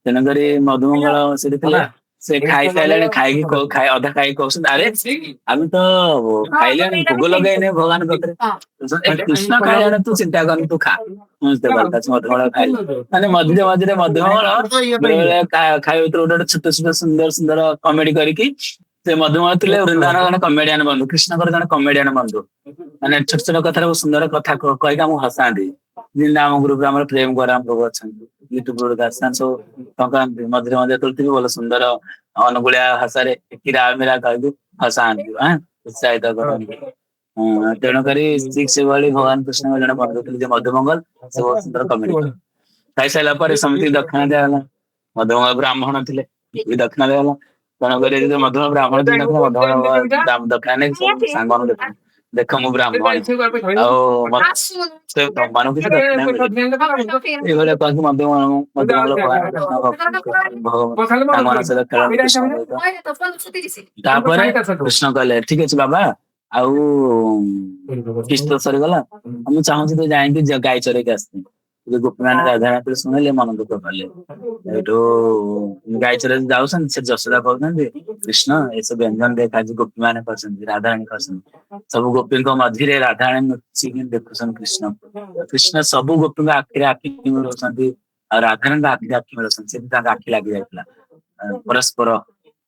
ତେଣୁକରି ମଧୁମଙ୍ଗଳ ସେଠି ଥିଲେ। ସେ ଖାଇସାରିଲାଣି, ଖାଇକି ଖାଇ ଅଧା ଖାଇକି କହୁଛନ୍ତି, ଆରେ ଆମେ ତ ଖାଇଲେଣି, ଭୋଗ ଲଗେଇନେ ଭଗବାନ ପାଖରେ। କୃଷ୍ଣ ଖାଇଲାଣି, ତୁ ଚିନ୍ତା କରନି, ତୁ ଖା। ମଧୁମଳ ଖାଇଲେ ମାନେ ମଝିରେ ମଝିରେ ମଧୁମଳ ବେଳେ ଖାଇବା ଭିତରେ ଗୋଟେ ଗୋଟେ ଛୋଟ ଛୋଟ ସୁନ୍ଦର ସୁନ୍ଦର କମେଡି କରିକି। ସେ ମଧୁମଳ ଥିଲେ ବୃନ୍ଦାବନ ଜଣେ କମେଡିଆନ ବନ୍ଧୁ, କୃଷ୍ଣଙ୍କର ଜଣେ କମେଡିଆନ ବନ୍ଧୁ। ମାନେ ଛୋଟ ଛୋଟ କଥାରେ ସୁନ୍ଦର କଥା କହିକି ଆମକୁ ହସାନ୍ତି। ଯେମିତି ଆମ ଗ୍ରୁପରେ ଆମର ପ୍ରେମ ଗରାମ ପ୍ରଭୁ ଅଛନ୍ତି, ୟୁଟ୍ୟୁବ ସବୁ ଟଙ୍କା ମଝିରେ ମଝିରେ ତୁଳିଥିବେ, ଭଲ ସୁନ୍ଦର ଅନୁଗୁଳିଆ ଭାଷାରେ କିରା ମିରା କହିକି ହସାନ୍ତି, ଉତ୍ସାହିତ କରନ୍ତି। ହଁ, ତେଣୁକରି ଠିକ ସେଭଳି ଭଗବାନ କୃଷ୍ଣଙ୍କ ଜଣେ ବନ୍ଧୁ ଥିଲେ ଯେ ମଧୁମଙ୍ଗଲ, ସେ ବହୁତ ସୁନ୍ଦର କମେଡି କରନ୍ତି। ଖାଇସାରିଲା ପରେ ସମସ୍ତଙ୍କୁ ଦକ୍ଷିଣା ଦିଆଗଲା। ମଧୁମଙ୍ଗଳ ବ୍ରାହ୍ମଣ ଥିଲେ, ଦକ୍ଷିଣା ଦିଆଗଲା। ତେଣୁକରି ମଧୁମଙ୍ଗଳ ବ୍ରାହ୍ମଣ ଥିଲେ, ମଧୁମଙ୍ଗଳ ଦକ୍ଷିଣା ନେଇକି ସବୁ ସାଙ୍ଗମାନଙ୍କୁ ଦେଖ ଦେଖ, ମୁଁ ବ୍ରାହ୍ମଣ ଆଉ ସେ ତମମାନଙ୍କୁ କିଛି ଦକ୍ଷିଣା ମିଳିବ। ଏଇଭଳିଆ କହିକି ମଧୁମଙ୍ଗଳ ମଧୁମଙ୍ଗଳ ଭଗବାନ କୃଷ୍ଣ ସାଙ୍ଗମାନଙ୍କ ସହିତ ଖେଳନ୍ତି କୃଷ୍ଣଙ୍କ ସହିତ। ତାପରେ କୃଷ୍ଣ କହିଲେ, ଠିକ ଅଛି ବାବା, ଆଉ କିସ୍ତ ସରିଗଲା, ମୁଁ ଚାହୁଁଛି ତୁ ଯାଇକି ଗାଈ ଚରେଇକି ଆସିବି। ଗୋପୀ ମାନେ ରାଧା ଶୁଣିଲେ, ମନ ଦୁଃଖ କଲେ। ଏଇଠୁ ଗାଈ ଚରେଇ ଯାଉଛନ୍ତି, ସେ ଯଶୋଦା କହୁଛନ୍ତି, କୃଷ୍ଣ, ଏସବୁ ବ୍ୟଞ୍ଜନ ଦେଖ, ଆଜି ଗୋପୀ ମାନେ କରିଛନ୍ତି, ରାଧାରାଣୀ କରିଛନ୍ତି। ସବୁ ଗୋପୀଙ୍କ ମଝିରେ ରାଧାରାଣୀ ଲୁଚିକି ଦେଖୁଛନ୍ତି କୃଷ୍ଣ। କୃଷ୍ଣ ସବୁ ଗୋପୀଙ୍କ ଆଖିରେ ଆଖି ମିଳଉଛନ୍ତି ଆଉ ରାଧାରାଣୀଙ୍କ ଆଖିରେ ଆଖି ମିଳଉଛନ୍ତି। ସେଠି ତାଙ୍କ ଆଖି ଲାଗି ଯାଇଥିଲା ପରସ୍ପର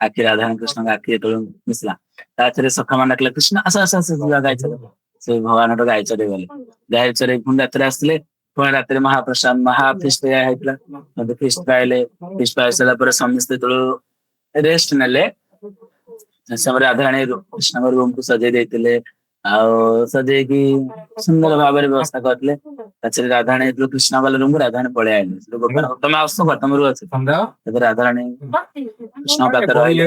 ଆଖି। ରାଧାରାଣୀ କୃଷ୍ଣଙ୍କ ଆଖି ଯେତେବେଳେ ମିଶିଲା, ତାପରେ ସଖା ମାନେ ଡାକିଲେ, କୃଷ୍ଣ ଆସ ଆସ ଆସ, ଯିବା ଗାଈ ଚରେଇ। ସେ ଭଗବାନ ଗାଈ ଚରେଇ ଗଲେ। ଗାଈ ଚରେଇ ପୁଣି ରାତିରେ ଆସିଲେ। ପୁଣି ରାତିରେ ମହାପ୍ରସାଦ, ମହା ଫିଷ୍ଟ ଦିଆ ହେଇଥିଲା, ଫିଷ୍ଟ ପାଇଲେ। ଫିଷ୍ଟ ପାଇ ସାରିଲା ପରେ ସମସ୍ତେ ଯେତେବେଳେ ରେଷ୍ଟ ନେଲେ, ସେ ରାଧାରାଣୀ କୃଷ୍ଣଙ୍କ ରୁମକୁ ସଜେଇ ଦେଇଥିଲେ ଆଉ ସଜେଇକି ସୁନ୍ଦର ଭାବରେ ବ୍ୟବସ୍ଥା କରିଥିଲେ। ତାପରେ ରାଧାରାଣୀ ଯେତେବେଳେ କୃଷ୍ଣ ଗଲେ ରୁମକୁ, ରାଧାରାଣୀ ପଳେଇ ଆଇଲେ। ତମେ ଆସୁଛ, ତମେ ରୁହ। ରାଧାରାଣୀ କୃଷ୍ଣ ପାଖରେ ରହିଲେ,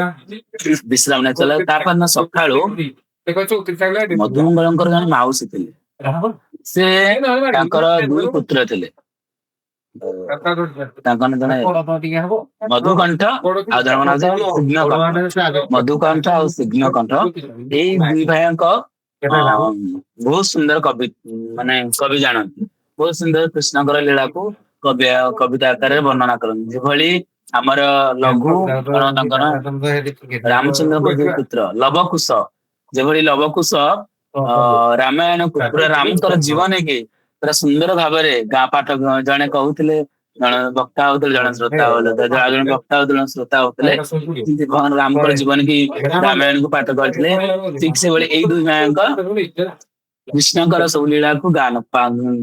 ବିଶ୍ରାମ ନେଇଥିଲା। ତାପର ଦିନ ସକାଳୁ ମଧୁମଙ୍ଗଳଙ୍କର ଜଣେ ମାଉସୀ ଥିଲେ, ସେ ତାଙ୍କର ଦୁଇ ପୁତ୍ର ଥିଲେ। ତାଙ୍କ ଜଣେ ମଧୁକଣ୍ଠ ଆଉ ଜଣଙ୍କ ନାଁ ହଉଛି ମଧୁକଣ୍ଠ ଆଉ ସିଘ୍ନକଣ୍ଠ। ଏଇ ଦୁଇ ଭାଇଙ୍କ ବହୁତ ସୁନ୍ଦର କବି, ମାନେ କବି ଜାଣନ୍ତି। ବହୁତ ସୁନ୍ଦର କୃଷ୍ଣଙ୍କର ଲୀଳାକୁ କବି କବିତା ଆକାରରେ ବର୍ଣ୍ଣନା କରନ୍ତି। ଯେଭଳି ଆମର ଲଘୁ ତାଙ୍କର ରାମଚନ୍ଦ୍ରଙ୍କ ଦୁଇ ପୁତ୍ର ଲବକୁଶ, ଯେଭଳି ଲବକୁଶ ରାମାୟଣକୁ ପୁରା ରାମଙ୍କର ଜୀବନୀକି ପୁରା ସୁନ୍ଦର ଭାବରେ ଗାଁ ପାଠ ଜଣେ କହୁଥିଲେ, ଜଣେ ବକ୍ତା ହଉଥିଲେ, ଜଣେ ଶ୍ରୋତା ହଉଥିଲେ, ଆଉ ଜଣେ ବକ୍ତା ହଉଥିଲେ, ଜଣେ ଶ୍ରୋତା ହଉଥିଲେ। ଭଗବାନ ରାମଙ୍କର ଜୀବନ କି ରାମାୟଣକୁ ପାଠ କରିଥିଲେ, ଠିକ ସେଭଳି ଏଇ ଦୁଇ ଭାଇଙ୍କ କୃଷ୍ଣଙ୍କର ସବୁ ଲୀଳାକୁ ଗାନ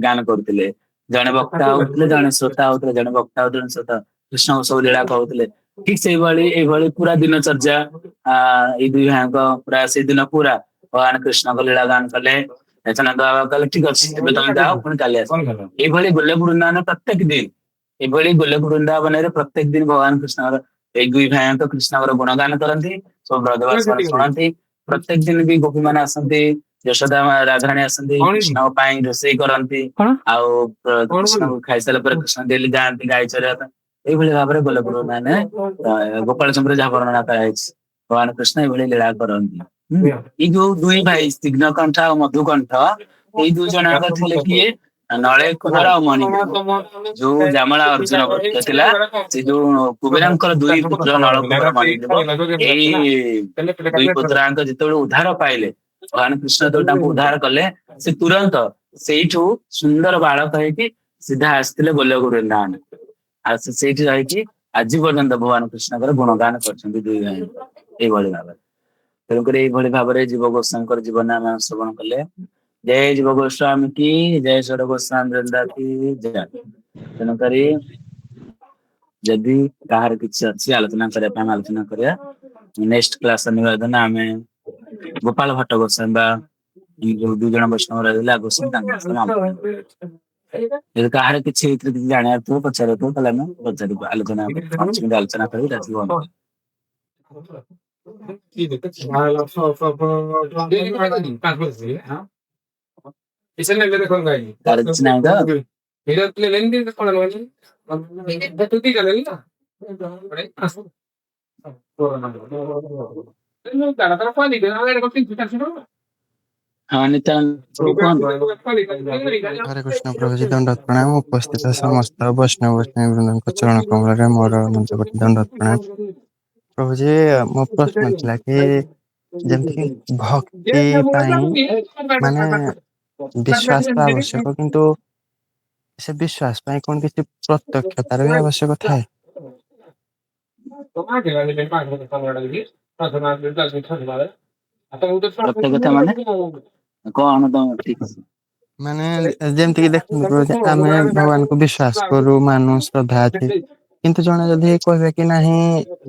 ଗାନ କରୁଥିଲେ। ଜଣେ ବକ୍ତା ହଉଥିଲେ, ଜଣେ ଶ୍ରୋତା ହଉଥିଲେ, ଜଣେ ବକ୍ତା ହଉଥିଲେ, ଜଣେ ଶ୍ରୋତା କୃଷ୍ଣଙ୍କ ସବୁ ଲୀଳା କହୁଥିଲେ। ଠିକ ସେଇଭଳି ଏଇଭଳି ପୁରା ଦିନଚର୍ଯ୍ୟା ଏଇ ଦୁଇ ଭାଇଙ୍କ ପୁରା ସେଇଦିନ ପୁରା ଭଗବାନ କୃଷ୍ଣଙ୍କ ଲୀଳା ଗାନ କଲେ। ନନ୍ଦ ବାବା କହିଲେ, ଠିକ ଅଛି, ଏବେ ତମେ ଯାଅ, ପୁଣି କାଲି ଆସ। ଏଇଭଳି ଗୋଲକ ବୃନ୍ଦାବନ ପ୍ରତ୍ୟେକ ଦିନ, ଏଭଳି ଗୋଲକ ବୃନ୍ଦାବନରେ ପ୍ରତ୍ୟେକ ଦିନ ଭଗବାନ କୃଷ୍ଣଙ୍କର ଏଇ ଦୁଇ ଭାଇଙ୍କ କୃଷ୍ଣଙ୍କର ଗୁଣଗାନ କରନ୍ତି, ସବୁ ବ୍ରଜବାସୀ ମାନେ ଶୁଣନ୍ତି। ପ୍ରତ୍ୟେକ ଦିନ ବି ଗୋପୀ ମାନେ ଆସନ୍ତି, ଯଶୋଦା ରାଧାରାଣୀ ଆସନ୍ତି, କୃଷ୍ଣଙ୍କ ପାଇଁ ରୋଷେଇ କରନ୍ତି ଆଉ କୃଷ୍ଣଙ୍କୁ ଖାଇସାରିଲା ପରେ କୃଷ୍ଣ ଡେଲି ଯାଆନ୍ତି ଗାଈ ଚରେଇବା ପାଇଁ। ଏଇଭଳି ଭାବରେ ଗୋଲକ ବୃନ୍ଦାବନ ଗୋପାଳ ଚନ୍ଦ୍ର ଯାହା ବର୍ଣ୍ଣନା କରାଯାଇଛି, ଭଗବାନ କୃଷ୍ଣ ଏଇଭଳି ଲୀଳା କରନ୍ତି। ଏଇ ଯୋଉ ଦୁଇ ଭାଇ ସିଘ୍ନକଣ୍ଠ ଆଉ ମଧୁକଣ୍ଠ, ଏଇ ଦୁଇ ଜଣଙ୍କ ଥିଲେ କିଏ? ନଳେ କୁବର ଆଉ ମଣିଗ୍ରୀବ। ଯୋଉ ଜାମଳା ଅର୍ଜୁନ ପୁତ୍ର ଥିଲା, ସେ ଯୋଉ କୁବେରଙ୍କର ଦୁଇ ପୁତ୍ର ନଳ କୁବର ମଣିଗ୍ରୀବ, ଏଇ ଦୁଇ ପୁତ୍ରାଙ୍କ ଯେତେବେଳେ ଉଦ୍ଧାର ପାଇଲେ, ଭଗବାନ କୃଷ୍ଣ ଯେତେବେଳେ ତାଙ୍କୁ ଉଦ୍ଧାର କଲେ, ସେ ତୁରନ୍ତ ସେଇଠୁ ସୁନ୍ଦର ବାଳକ ହେଇକି ସିଧା ଆସିଥିଲେ ଗୋଲକ ବୃନ୍ଦାବନ। ଆଉ ସେ ସେଇଠି ରହିକି ଆଜି ପର୍ଯ୍ୟନ୍ତ ଭଗବାନ କୃଷ୍ଣଙ୍କର ଗୁଣଗାନ କରିଛନ୍ତି ଦୁଇ ଭାଇ ଏଇଭଳି ଭାବରେ। ତେଣୁକରି ଏଇଭଳି ଭାବରେ ଜୀବ ଗୋସ୍ୱାମୀଙ୍କର ଜୀବନ ଆମେ ଶ୍ରବଣ କଲେ। ଜୟ ଜୀବ ଗୋସ୍ୱାମୀ କି ଜୟ, ଷଡ଼ ଗୋସ୍ୱାମୀ ବୃନ୍ଦା କି ଜୟ। ତେଣୁକରି ଯଦି କାହାର କିଛି ଅଛି ଆଲୋଚନା କରିବା ପାଇଁ, ଆମେ ଆଲୋଚନା କରିବା। ନେକ୍ସଟ କ୍ଲାସ ଶନିବାର ଦିନ ଆମେ ଗୋପାଳ ଭଟ୍ଟ ଗୋସ୍ୱାମୀ ବା ଯୋଉ ଦୁଇ ଜଣ ବୈଷ୍ଣବ ରହିଲେ ଗୋସ୍ୱାମୀ, ତାଙ୍କ ବିଷୟରେ ଆଲୋଚନା କରିବା। ଯଦି କାହାର କିଛି ଏଥିରେ କିଛି ଜାଣିବାର ଥିବ, ପଚାରିବାର ଥିବ, ତାହେଲେ ଆମେ ପଚାରିବୁ, ଆଲୋଚନା 5 ମିନିଟ୍ ଆଲୋଚନା କରିକି ରାତି ବନ୍ଦ। ତାର କିଛି ନାହିଁ ତ? ହଁ, ନିତ୍ୟାନନ୍ଦ କୁହନ୍ତୁ। ହରେ କୃଷ୍ଣ ପ୍ରଭୁଜୀ, ଦଣ୍ଡବତ ପ୍ରଣାମ। ଉପସ୍ଥିତ ସମସ୍ତ ବୈଷ୍ଣବ ବୈଷ୍ଣବୀ ବୃନ୍ଦଙ୍କ ଚରଣ କମଳରେ ମୋର ଅନନ୍ତ କୋଟି ଦଣ୍ଡବତ ପ୍ରଣାମ। ପ୍ରଭୁଜୀ, ମୋ ପ୍ରଶ୍ନ ଥିଲା କି ଯେମିତି କି ଭକ୍ତି ପାଇଁ ମାନେ ବିଶ୍ଵାସ ତ ଆବଶ୍ୟକ, କିନ୍ତୁ ସେ ବିଶ୍ଵାସ ପାଇଁ କଣ କିଛି ପ୍ରତ୍ୟକ୍ଷତାର ବି ଆବଶ୍ୟକ ଥାଏ? ପ୍ରତ୍ୟକ୍ଷତା ମାନେ କଣ ତମ ଠିକ? ମାନେ ଯେମିତିକି ଦେଖନ୍ତୁ ପ୍ରଭୁଜୀ, ଆମେ ଭଗବାନଙ୍କୁ ବିଶ୍ଵାସ କରୁ, ମାନୁ, ଶ୍ରଦ୍ଧା ଅଛି। କିନ୍ତୁ ଜଣେ ଯଦି କହିବେ କି ନାହିଁ,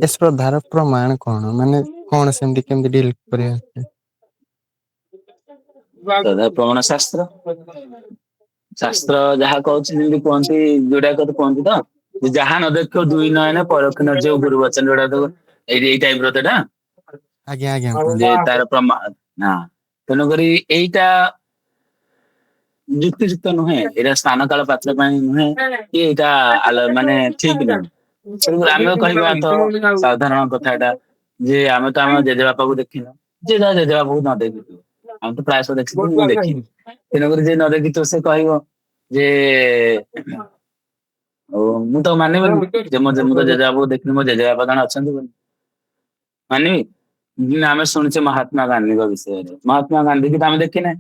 ଏ ଶ୍ରଦ୍ଧାର ପ୍ରମାଣ କଣ, ମାନେ କଣ ସେମିତି କେମିତି ଡିଲ୍ କରିବା? ଶ୍ରଦ୍ଧା ପ୍ରମାଣ ଶାସ୍ତ୍ର। ଶାସ୍ତ୍ର ଯାହା କହୁଛି, ଯେମିତି କୁହନ୍ତି ଯୋଉଟା କୁହନ୍ତି ତ, ଯାହା ନ ଦେଖିବ ଦୁଇ ନୟନ ପରଖ ନ ଯୋଉ ଗୁରୁ ବଚନ, ଯୋଉଟା ତ ଏଇ ଟାଇପ ର ତ ଏଟା। ଆଜ୍ଞା, ଯେ ପ୍ରଭୁଜୀ। ତାର ପ୍ରମା ନା, ତେଣୁକରି ଏଇଟା ଯୁକ୍ତିଯୁକ୍ତ ନୁହେଁ। ଏଇଟା ସ୍ଥାନ କାଳ ପାତ୍ର ପାଇଁ ନୁହେଁ କି ଏଇଟା ମାନେ ଠିକ ନୁହେଁ। ତେଣୁକରି ଆମେ କହିବା ତ ସାଧାରଣ କଥା ଏଟା ଯେ ଆମେ ତ ଆମ ଜେଜେବାପାକୁ ଦେଖିନୁ। ଯେ ଯାହା ଜେଜେବାପାକୁ ନ ଦେଖିଥିବ, ଆମେ ତ ପ୍ରାୟତଃ ଦେଖିଛୁ, ମୁଁ ଦେଖିନି। ତେଣୁକରି ଯିଏ ନ ଦେଖିଥିବ ସେ କହିବ ଯେ ମୁଁ ତ ମାନିବିନି ଯେ ମୁଁ ତ ଜେଜେବାପାକୁ ଦେଖିନି, ମୋ ଜେଜେବାପା ଜଣେ ଅଛନ୍ତି ବୋଲି ମାନିବି? ଆମେ ଶୁଣିଛେ ମହାତ୍ମା ଗାନ୍ଧୀଙ୍କ ବିଷୟରେ। ମହାତ୍ମା ଗାନ୍ଧୀ କି ତ ଆମେ ଦେଖିନେ।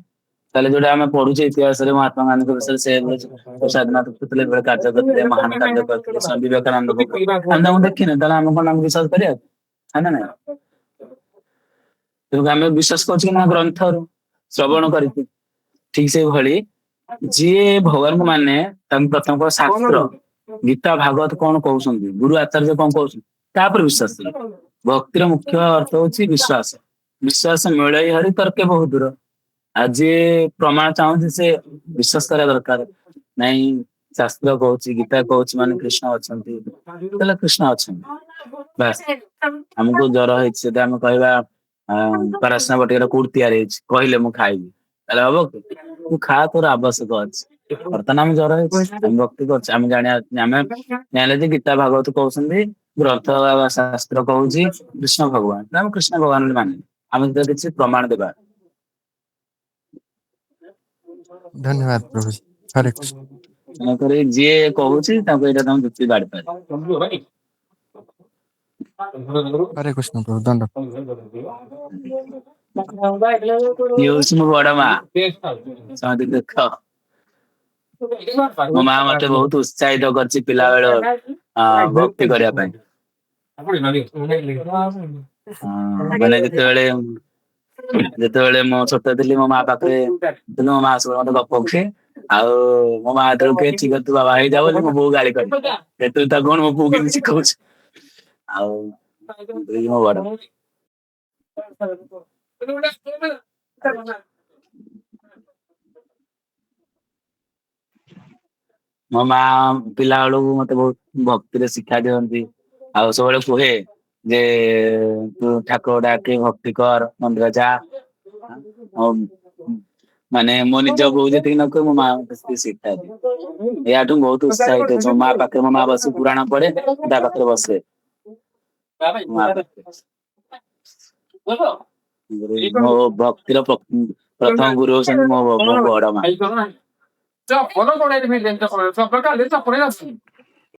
ତାହେଲେ ଯୋଉଟା ଆମେ ପଢୁଛେ ଇତିହାସରେ ମହାତ୍ମା ଗାନ୍ଧୀଙ୍କ ବିଷୟରେ, ସେ ସ୍ୱାଧୀନତା କରିଥିଲେ, ଏଭଳି କାର୍ଯ୍ୟ କରିଥିଲେ, ମହାନ କାର୍ଯ୍ୟ କରିଥିଲେ, ସ୍ୱାମୀ ବିବେକାନନ୍ଦଙ୍କ, ଆମେ ତାଙ୍କୁ ଦେଖିନେ। ତାହେଲେ ଆମେ କଣ ତାଙ୍କୁ ବିଶ୍ୱାସ କରିବା, ହଁ ନା ନାଇଁ? ତେଣୁ ଆମେ ବିଶ୍ୱାସ କରୁଛୁ କି ନା ଗ୍ରନ୍ଥରୁ ଶ୍ରବଣ କରିକି। ଠିକ ସେଇଭଳି ଯିଏ ଭଗବାନଙ୍କୁ ମାନେ, ତାଙ୍କୁ ପ୍ରଥମ ଶାସ୍ତ୍ର ଗୀତା ଭାଗବତ କଣ କହୁଛନ୍ତି, ଗୁରୁ ଆଚାର୍ଯ୍ୟ କଣ କହୁଛନ୍ତି, ତାପରେ ବିଶ୍ୱାସ କରିବେ। ଭକ୍ତିର ମୁଖ୍ୟ ଅର୍ଥ ହଉଛି ବିଶ୍ୱାସ। ବିଶ୍ୱାସ ମିଳଇ ହରି ତର୍କେ ବହୁତ ଦୂର। ଆଉ ଯିଏ ପ୍ରମାଣ ଚାହୁଁଛି ସେ ବିଶ୍ୱାସ କରିବା ଦରକାର ନାଇଁ। ଶାସ୍ତ୍ର କହୁଛି, ଗୀତା କହୁଛି, ମାନେ କୃଷ୍ଣ ଅଛନ୍ତି, ତାହେଲେ କୃଷ୍ଣ ଅଛନ୍ତି, ବାସ୍। ଆମକୁ ଜର ହେଇଛି, ଯଦି ଆମେ କହିବା ପାରାସିଟାମଲ ବଟିକାଟା କୋଉଠି ତିଆରି ହେଇଛି କହିଲେ ମୁଁ ଖାଇବି, ତାହେଲେ ହବ କି? ତୁ ଖା, ତୋର ଆବଶ୍ୟକ ଅଛି। ବର୍ତ୍ତମାନ ଆମେ ଜର ହେଇଛି, ଆମେ ଭକ୍ତି କରୁଛେ, ଆମେ ଜାଣିବା, ଆମେ ଜାଣିଲେ ଯେ ଗୀତା ଭାଗବତ କହୁଛନ୍ତି, ଗ୍ରନ୍ଥ ଶାସ୍ତ୍ର କହୁଛି କୃଷ୍ଣ ଭଗବାନ, ଆମେ କୃଷ୍ଣ ଭଗବାନ ବୋଲି ମାନିଲେ। ଆମେ ଯେତେବେଳେ କିଛି ପ୍ରମାଣ ଦେବା। ଧନ୍ୟବାଦ ପ୍ରଭୁଜୀ, ହରେ କୃଷ୍ଣ। ତେଣୁକରି ଯିଏ କହୁଛି ତାଙ୍କୁ ଏଇଟା ତମେ ଯୁକ୍ତି ବାଢି ପାରିବ। ହରେ କୃଷ୍ଣ ପ୍ରଭୁ, ଦଣ୍ଡ। ଇଏ ହଉଛି ମୋ ବଡ ମା। ସମସ୍ତେ ଦେଖ, ମୋ ମା ମତେ ବହୁତ ଉତ୍ସାହିତ କରିଛି ପିଲାବେଳ ଭକ୍ତି କରିବା ପାଇଁ। ମାନେ ଯେତେବେଳେ ମୁଁ ଛୋଟ ଥିଲି, ମୋ ମା ପାଖରେ ଥିଲି, ମୋ ମା ସବୁବେଳେ ମତେ ଗପ କୁହେ। ଆଉ ମୋ ମା ଯେତେବେଳେ କୁହେ, ଠିକ ତୁ ବାବା ହେଇଯା ବୋଲି, ମୋ ବୋଉ ଗାଳି କରେ, ତୁ ତାକୁ କଣ ମୋ ପୁଅ କେମିତି ଶିଖଉଛୁ। ଆଉ ମୋ ବଡ ମୋ ମା ପିଲା ବେଳକୁ ମତେ ବହୁତ ଭକ୍ତିରେ ଶିକ୍ଷା ଦିଅନ୍ତି ଆଉ ସବୁବେଳେ କୁହେ ଯେ ତୁ ଠାକୁର ଡାକେ, ଭକ୍ତି କର, ମନ୍ଦିର ଯା। ମାନେ ମୋ ନିଜ ବୋଉ ଯେତିକି ନ କୁହେ, ମୋ ମା ମତେ ସେତିକି ଶିକ୍ଷା ଦିଏ। ଏହାଠୁ ମୁଁ ବହୁତ ଉତ୍ସାହିତ ଅଛି। ମୋ ମା ପାଖରେ, ମୋ ମା ବସି ପୁରାଣ ପଢେ, ତା ପାଖରେ ବସେ। ମା ପାଖରେ ମୋ ଭକ୍ତିର ପ୍ରଥମ ଗୁରୁ ହଉଛନ୍ତି ମୋ ବଡ ମା।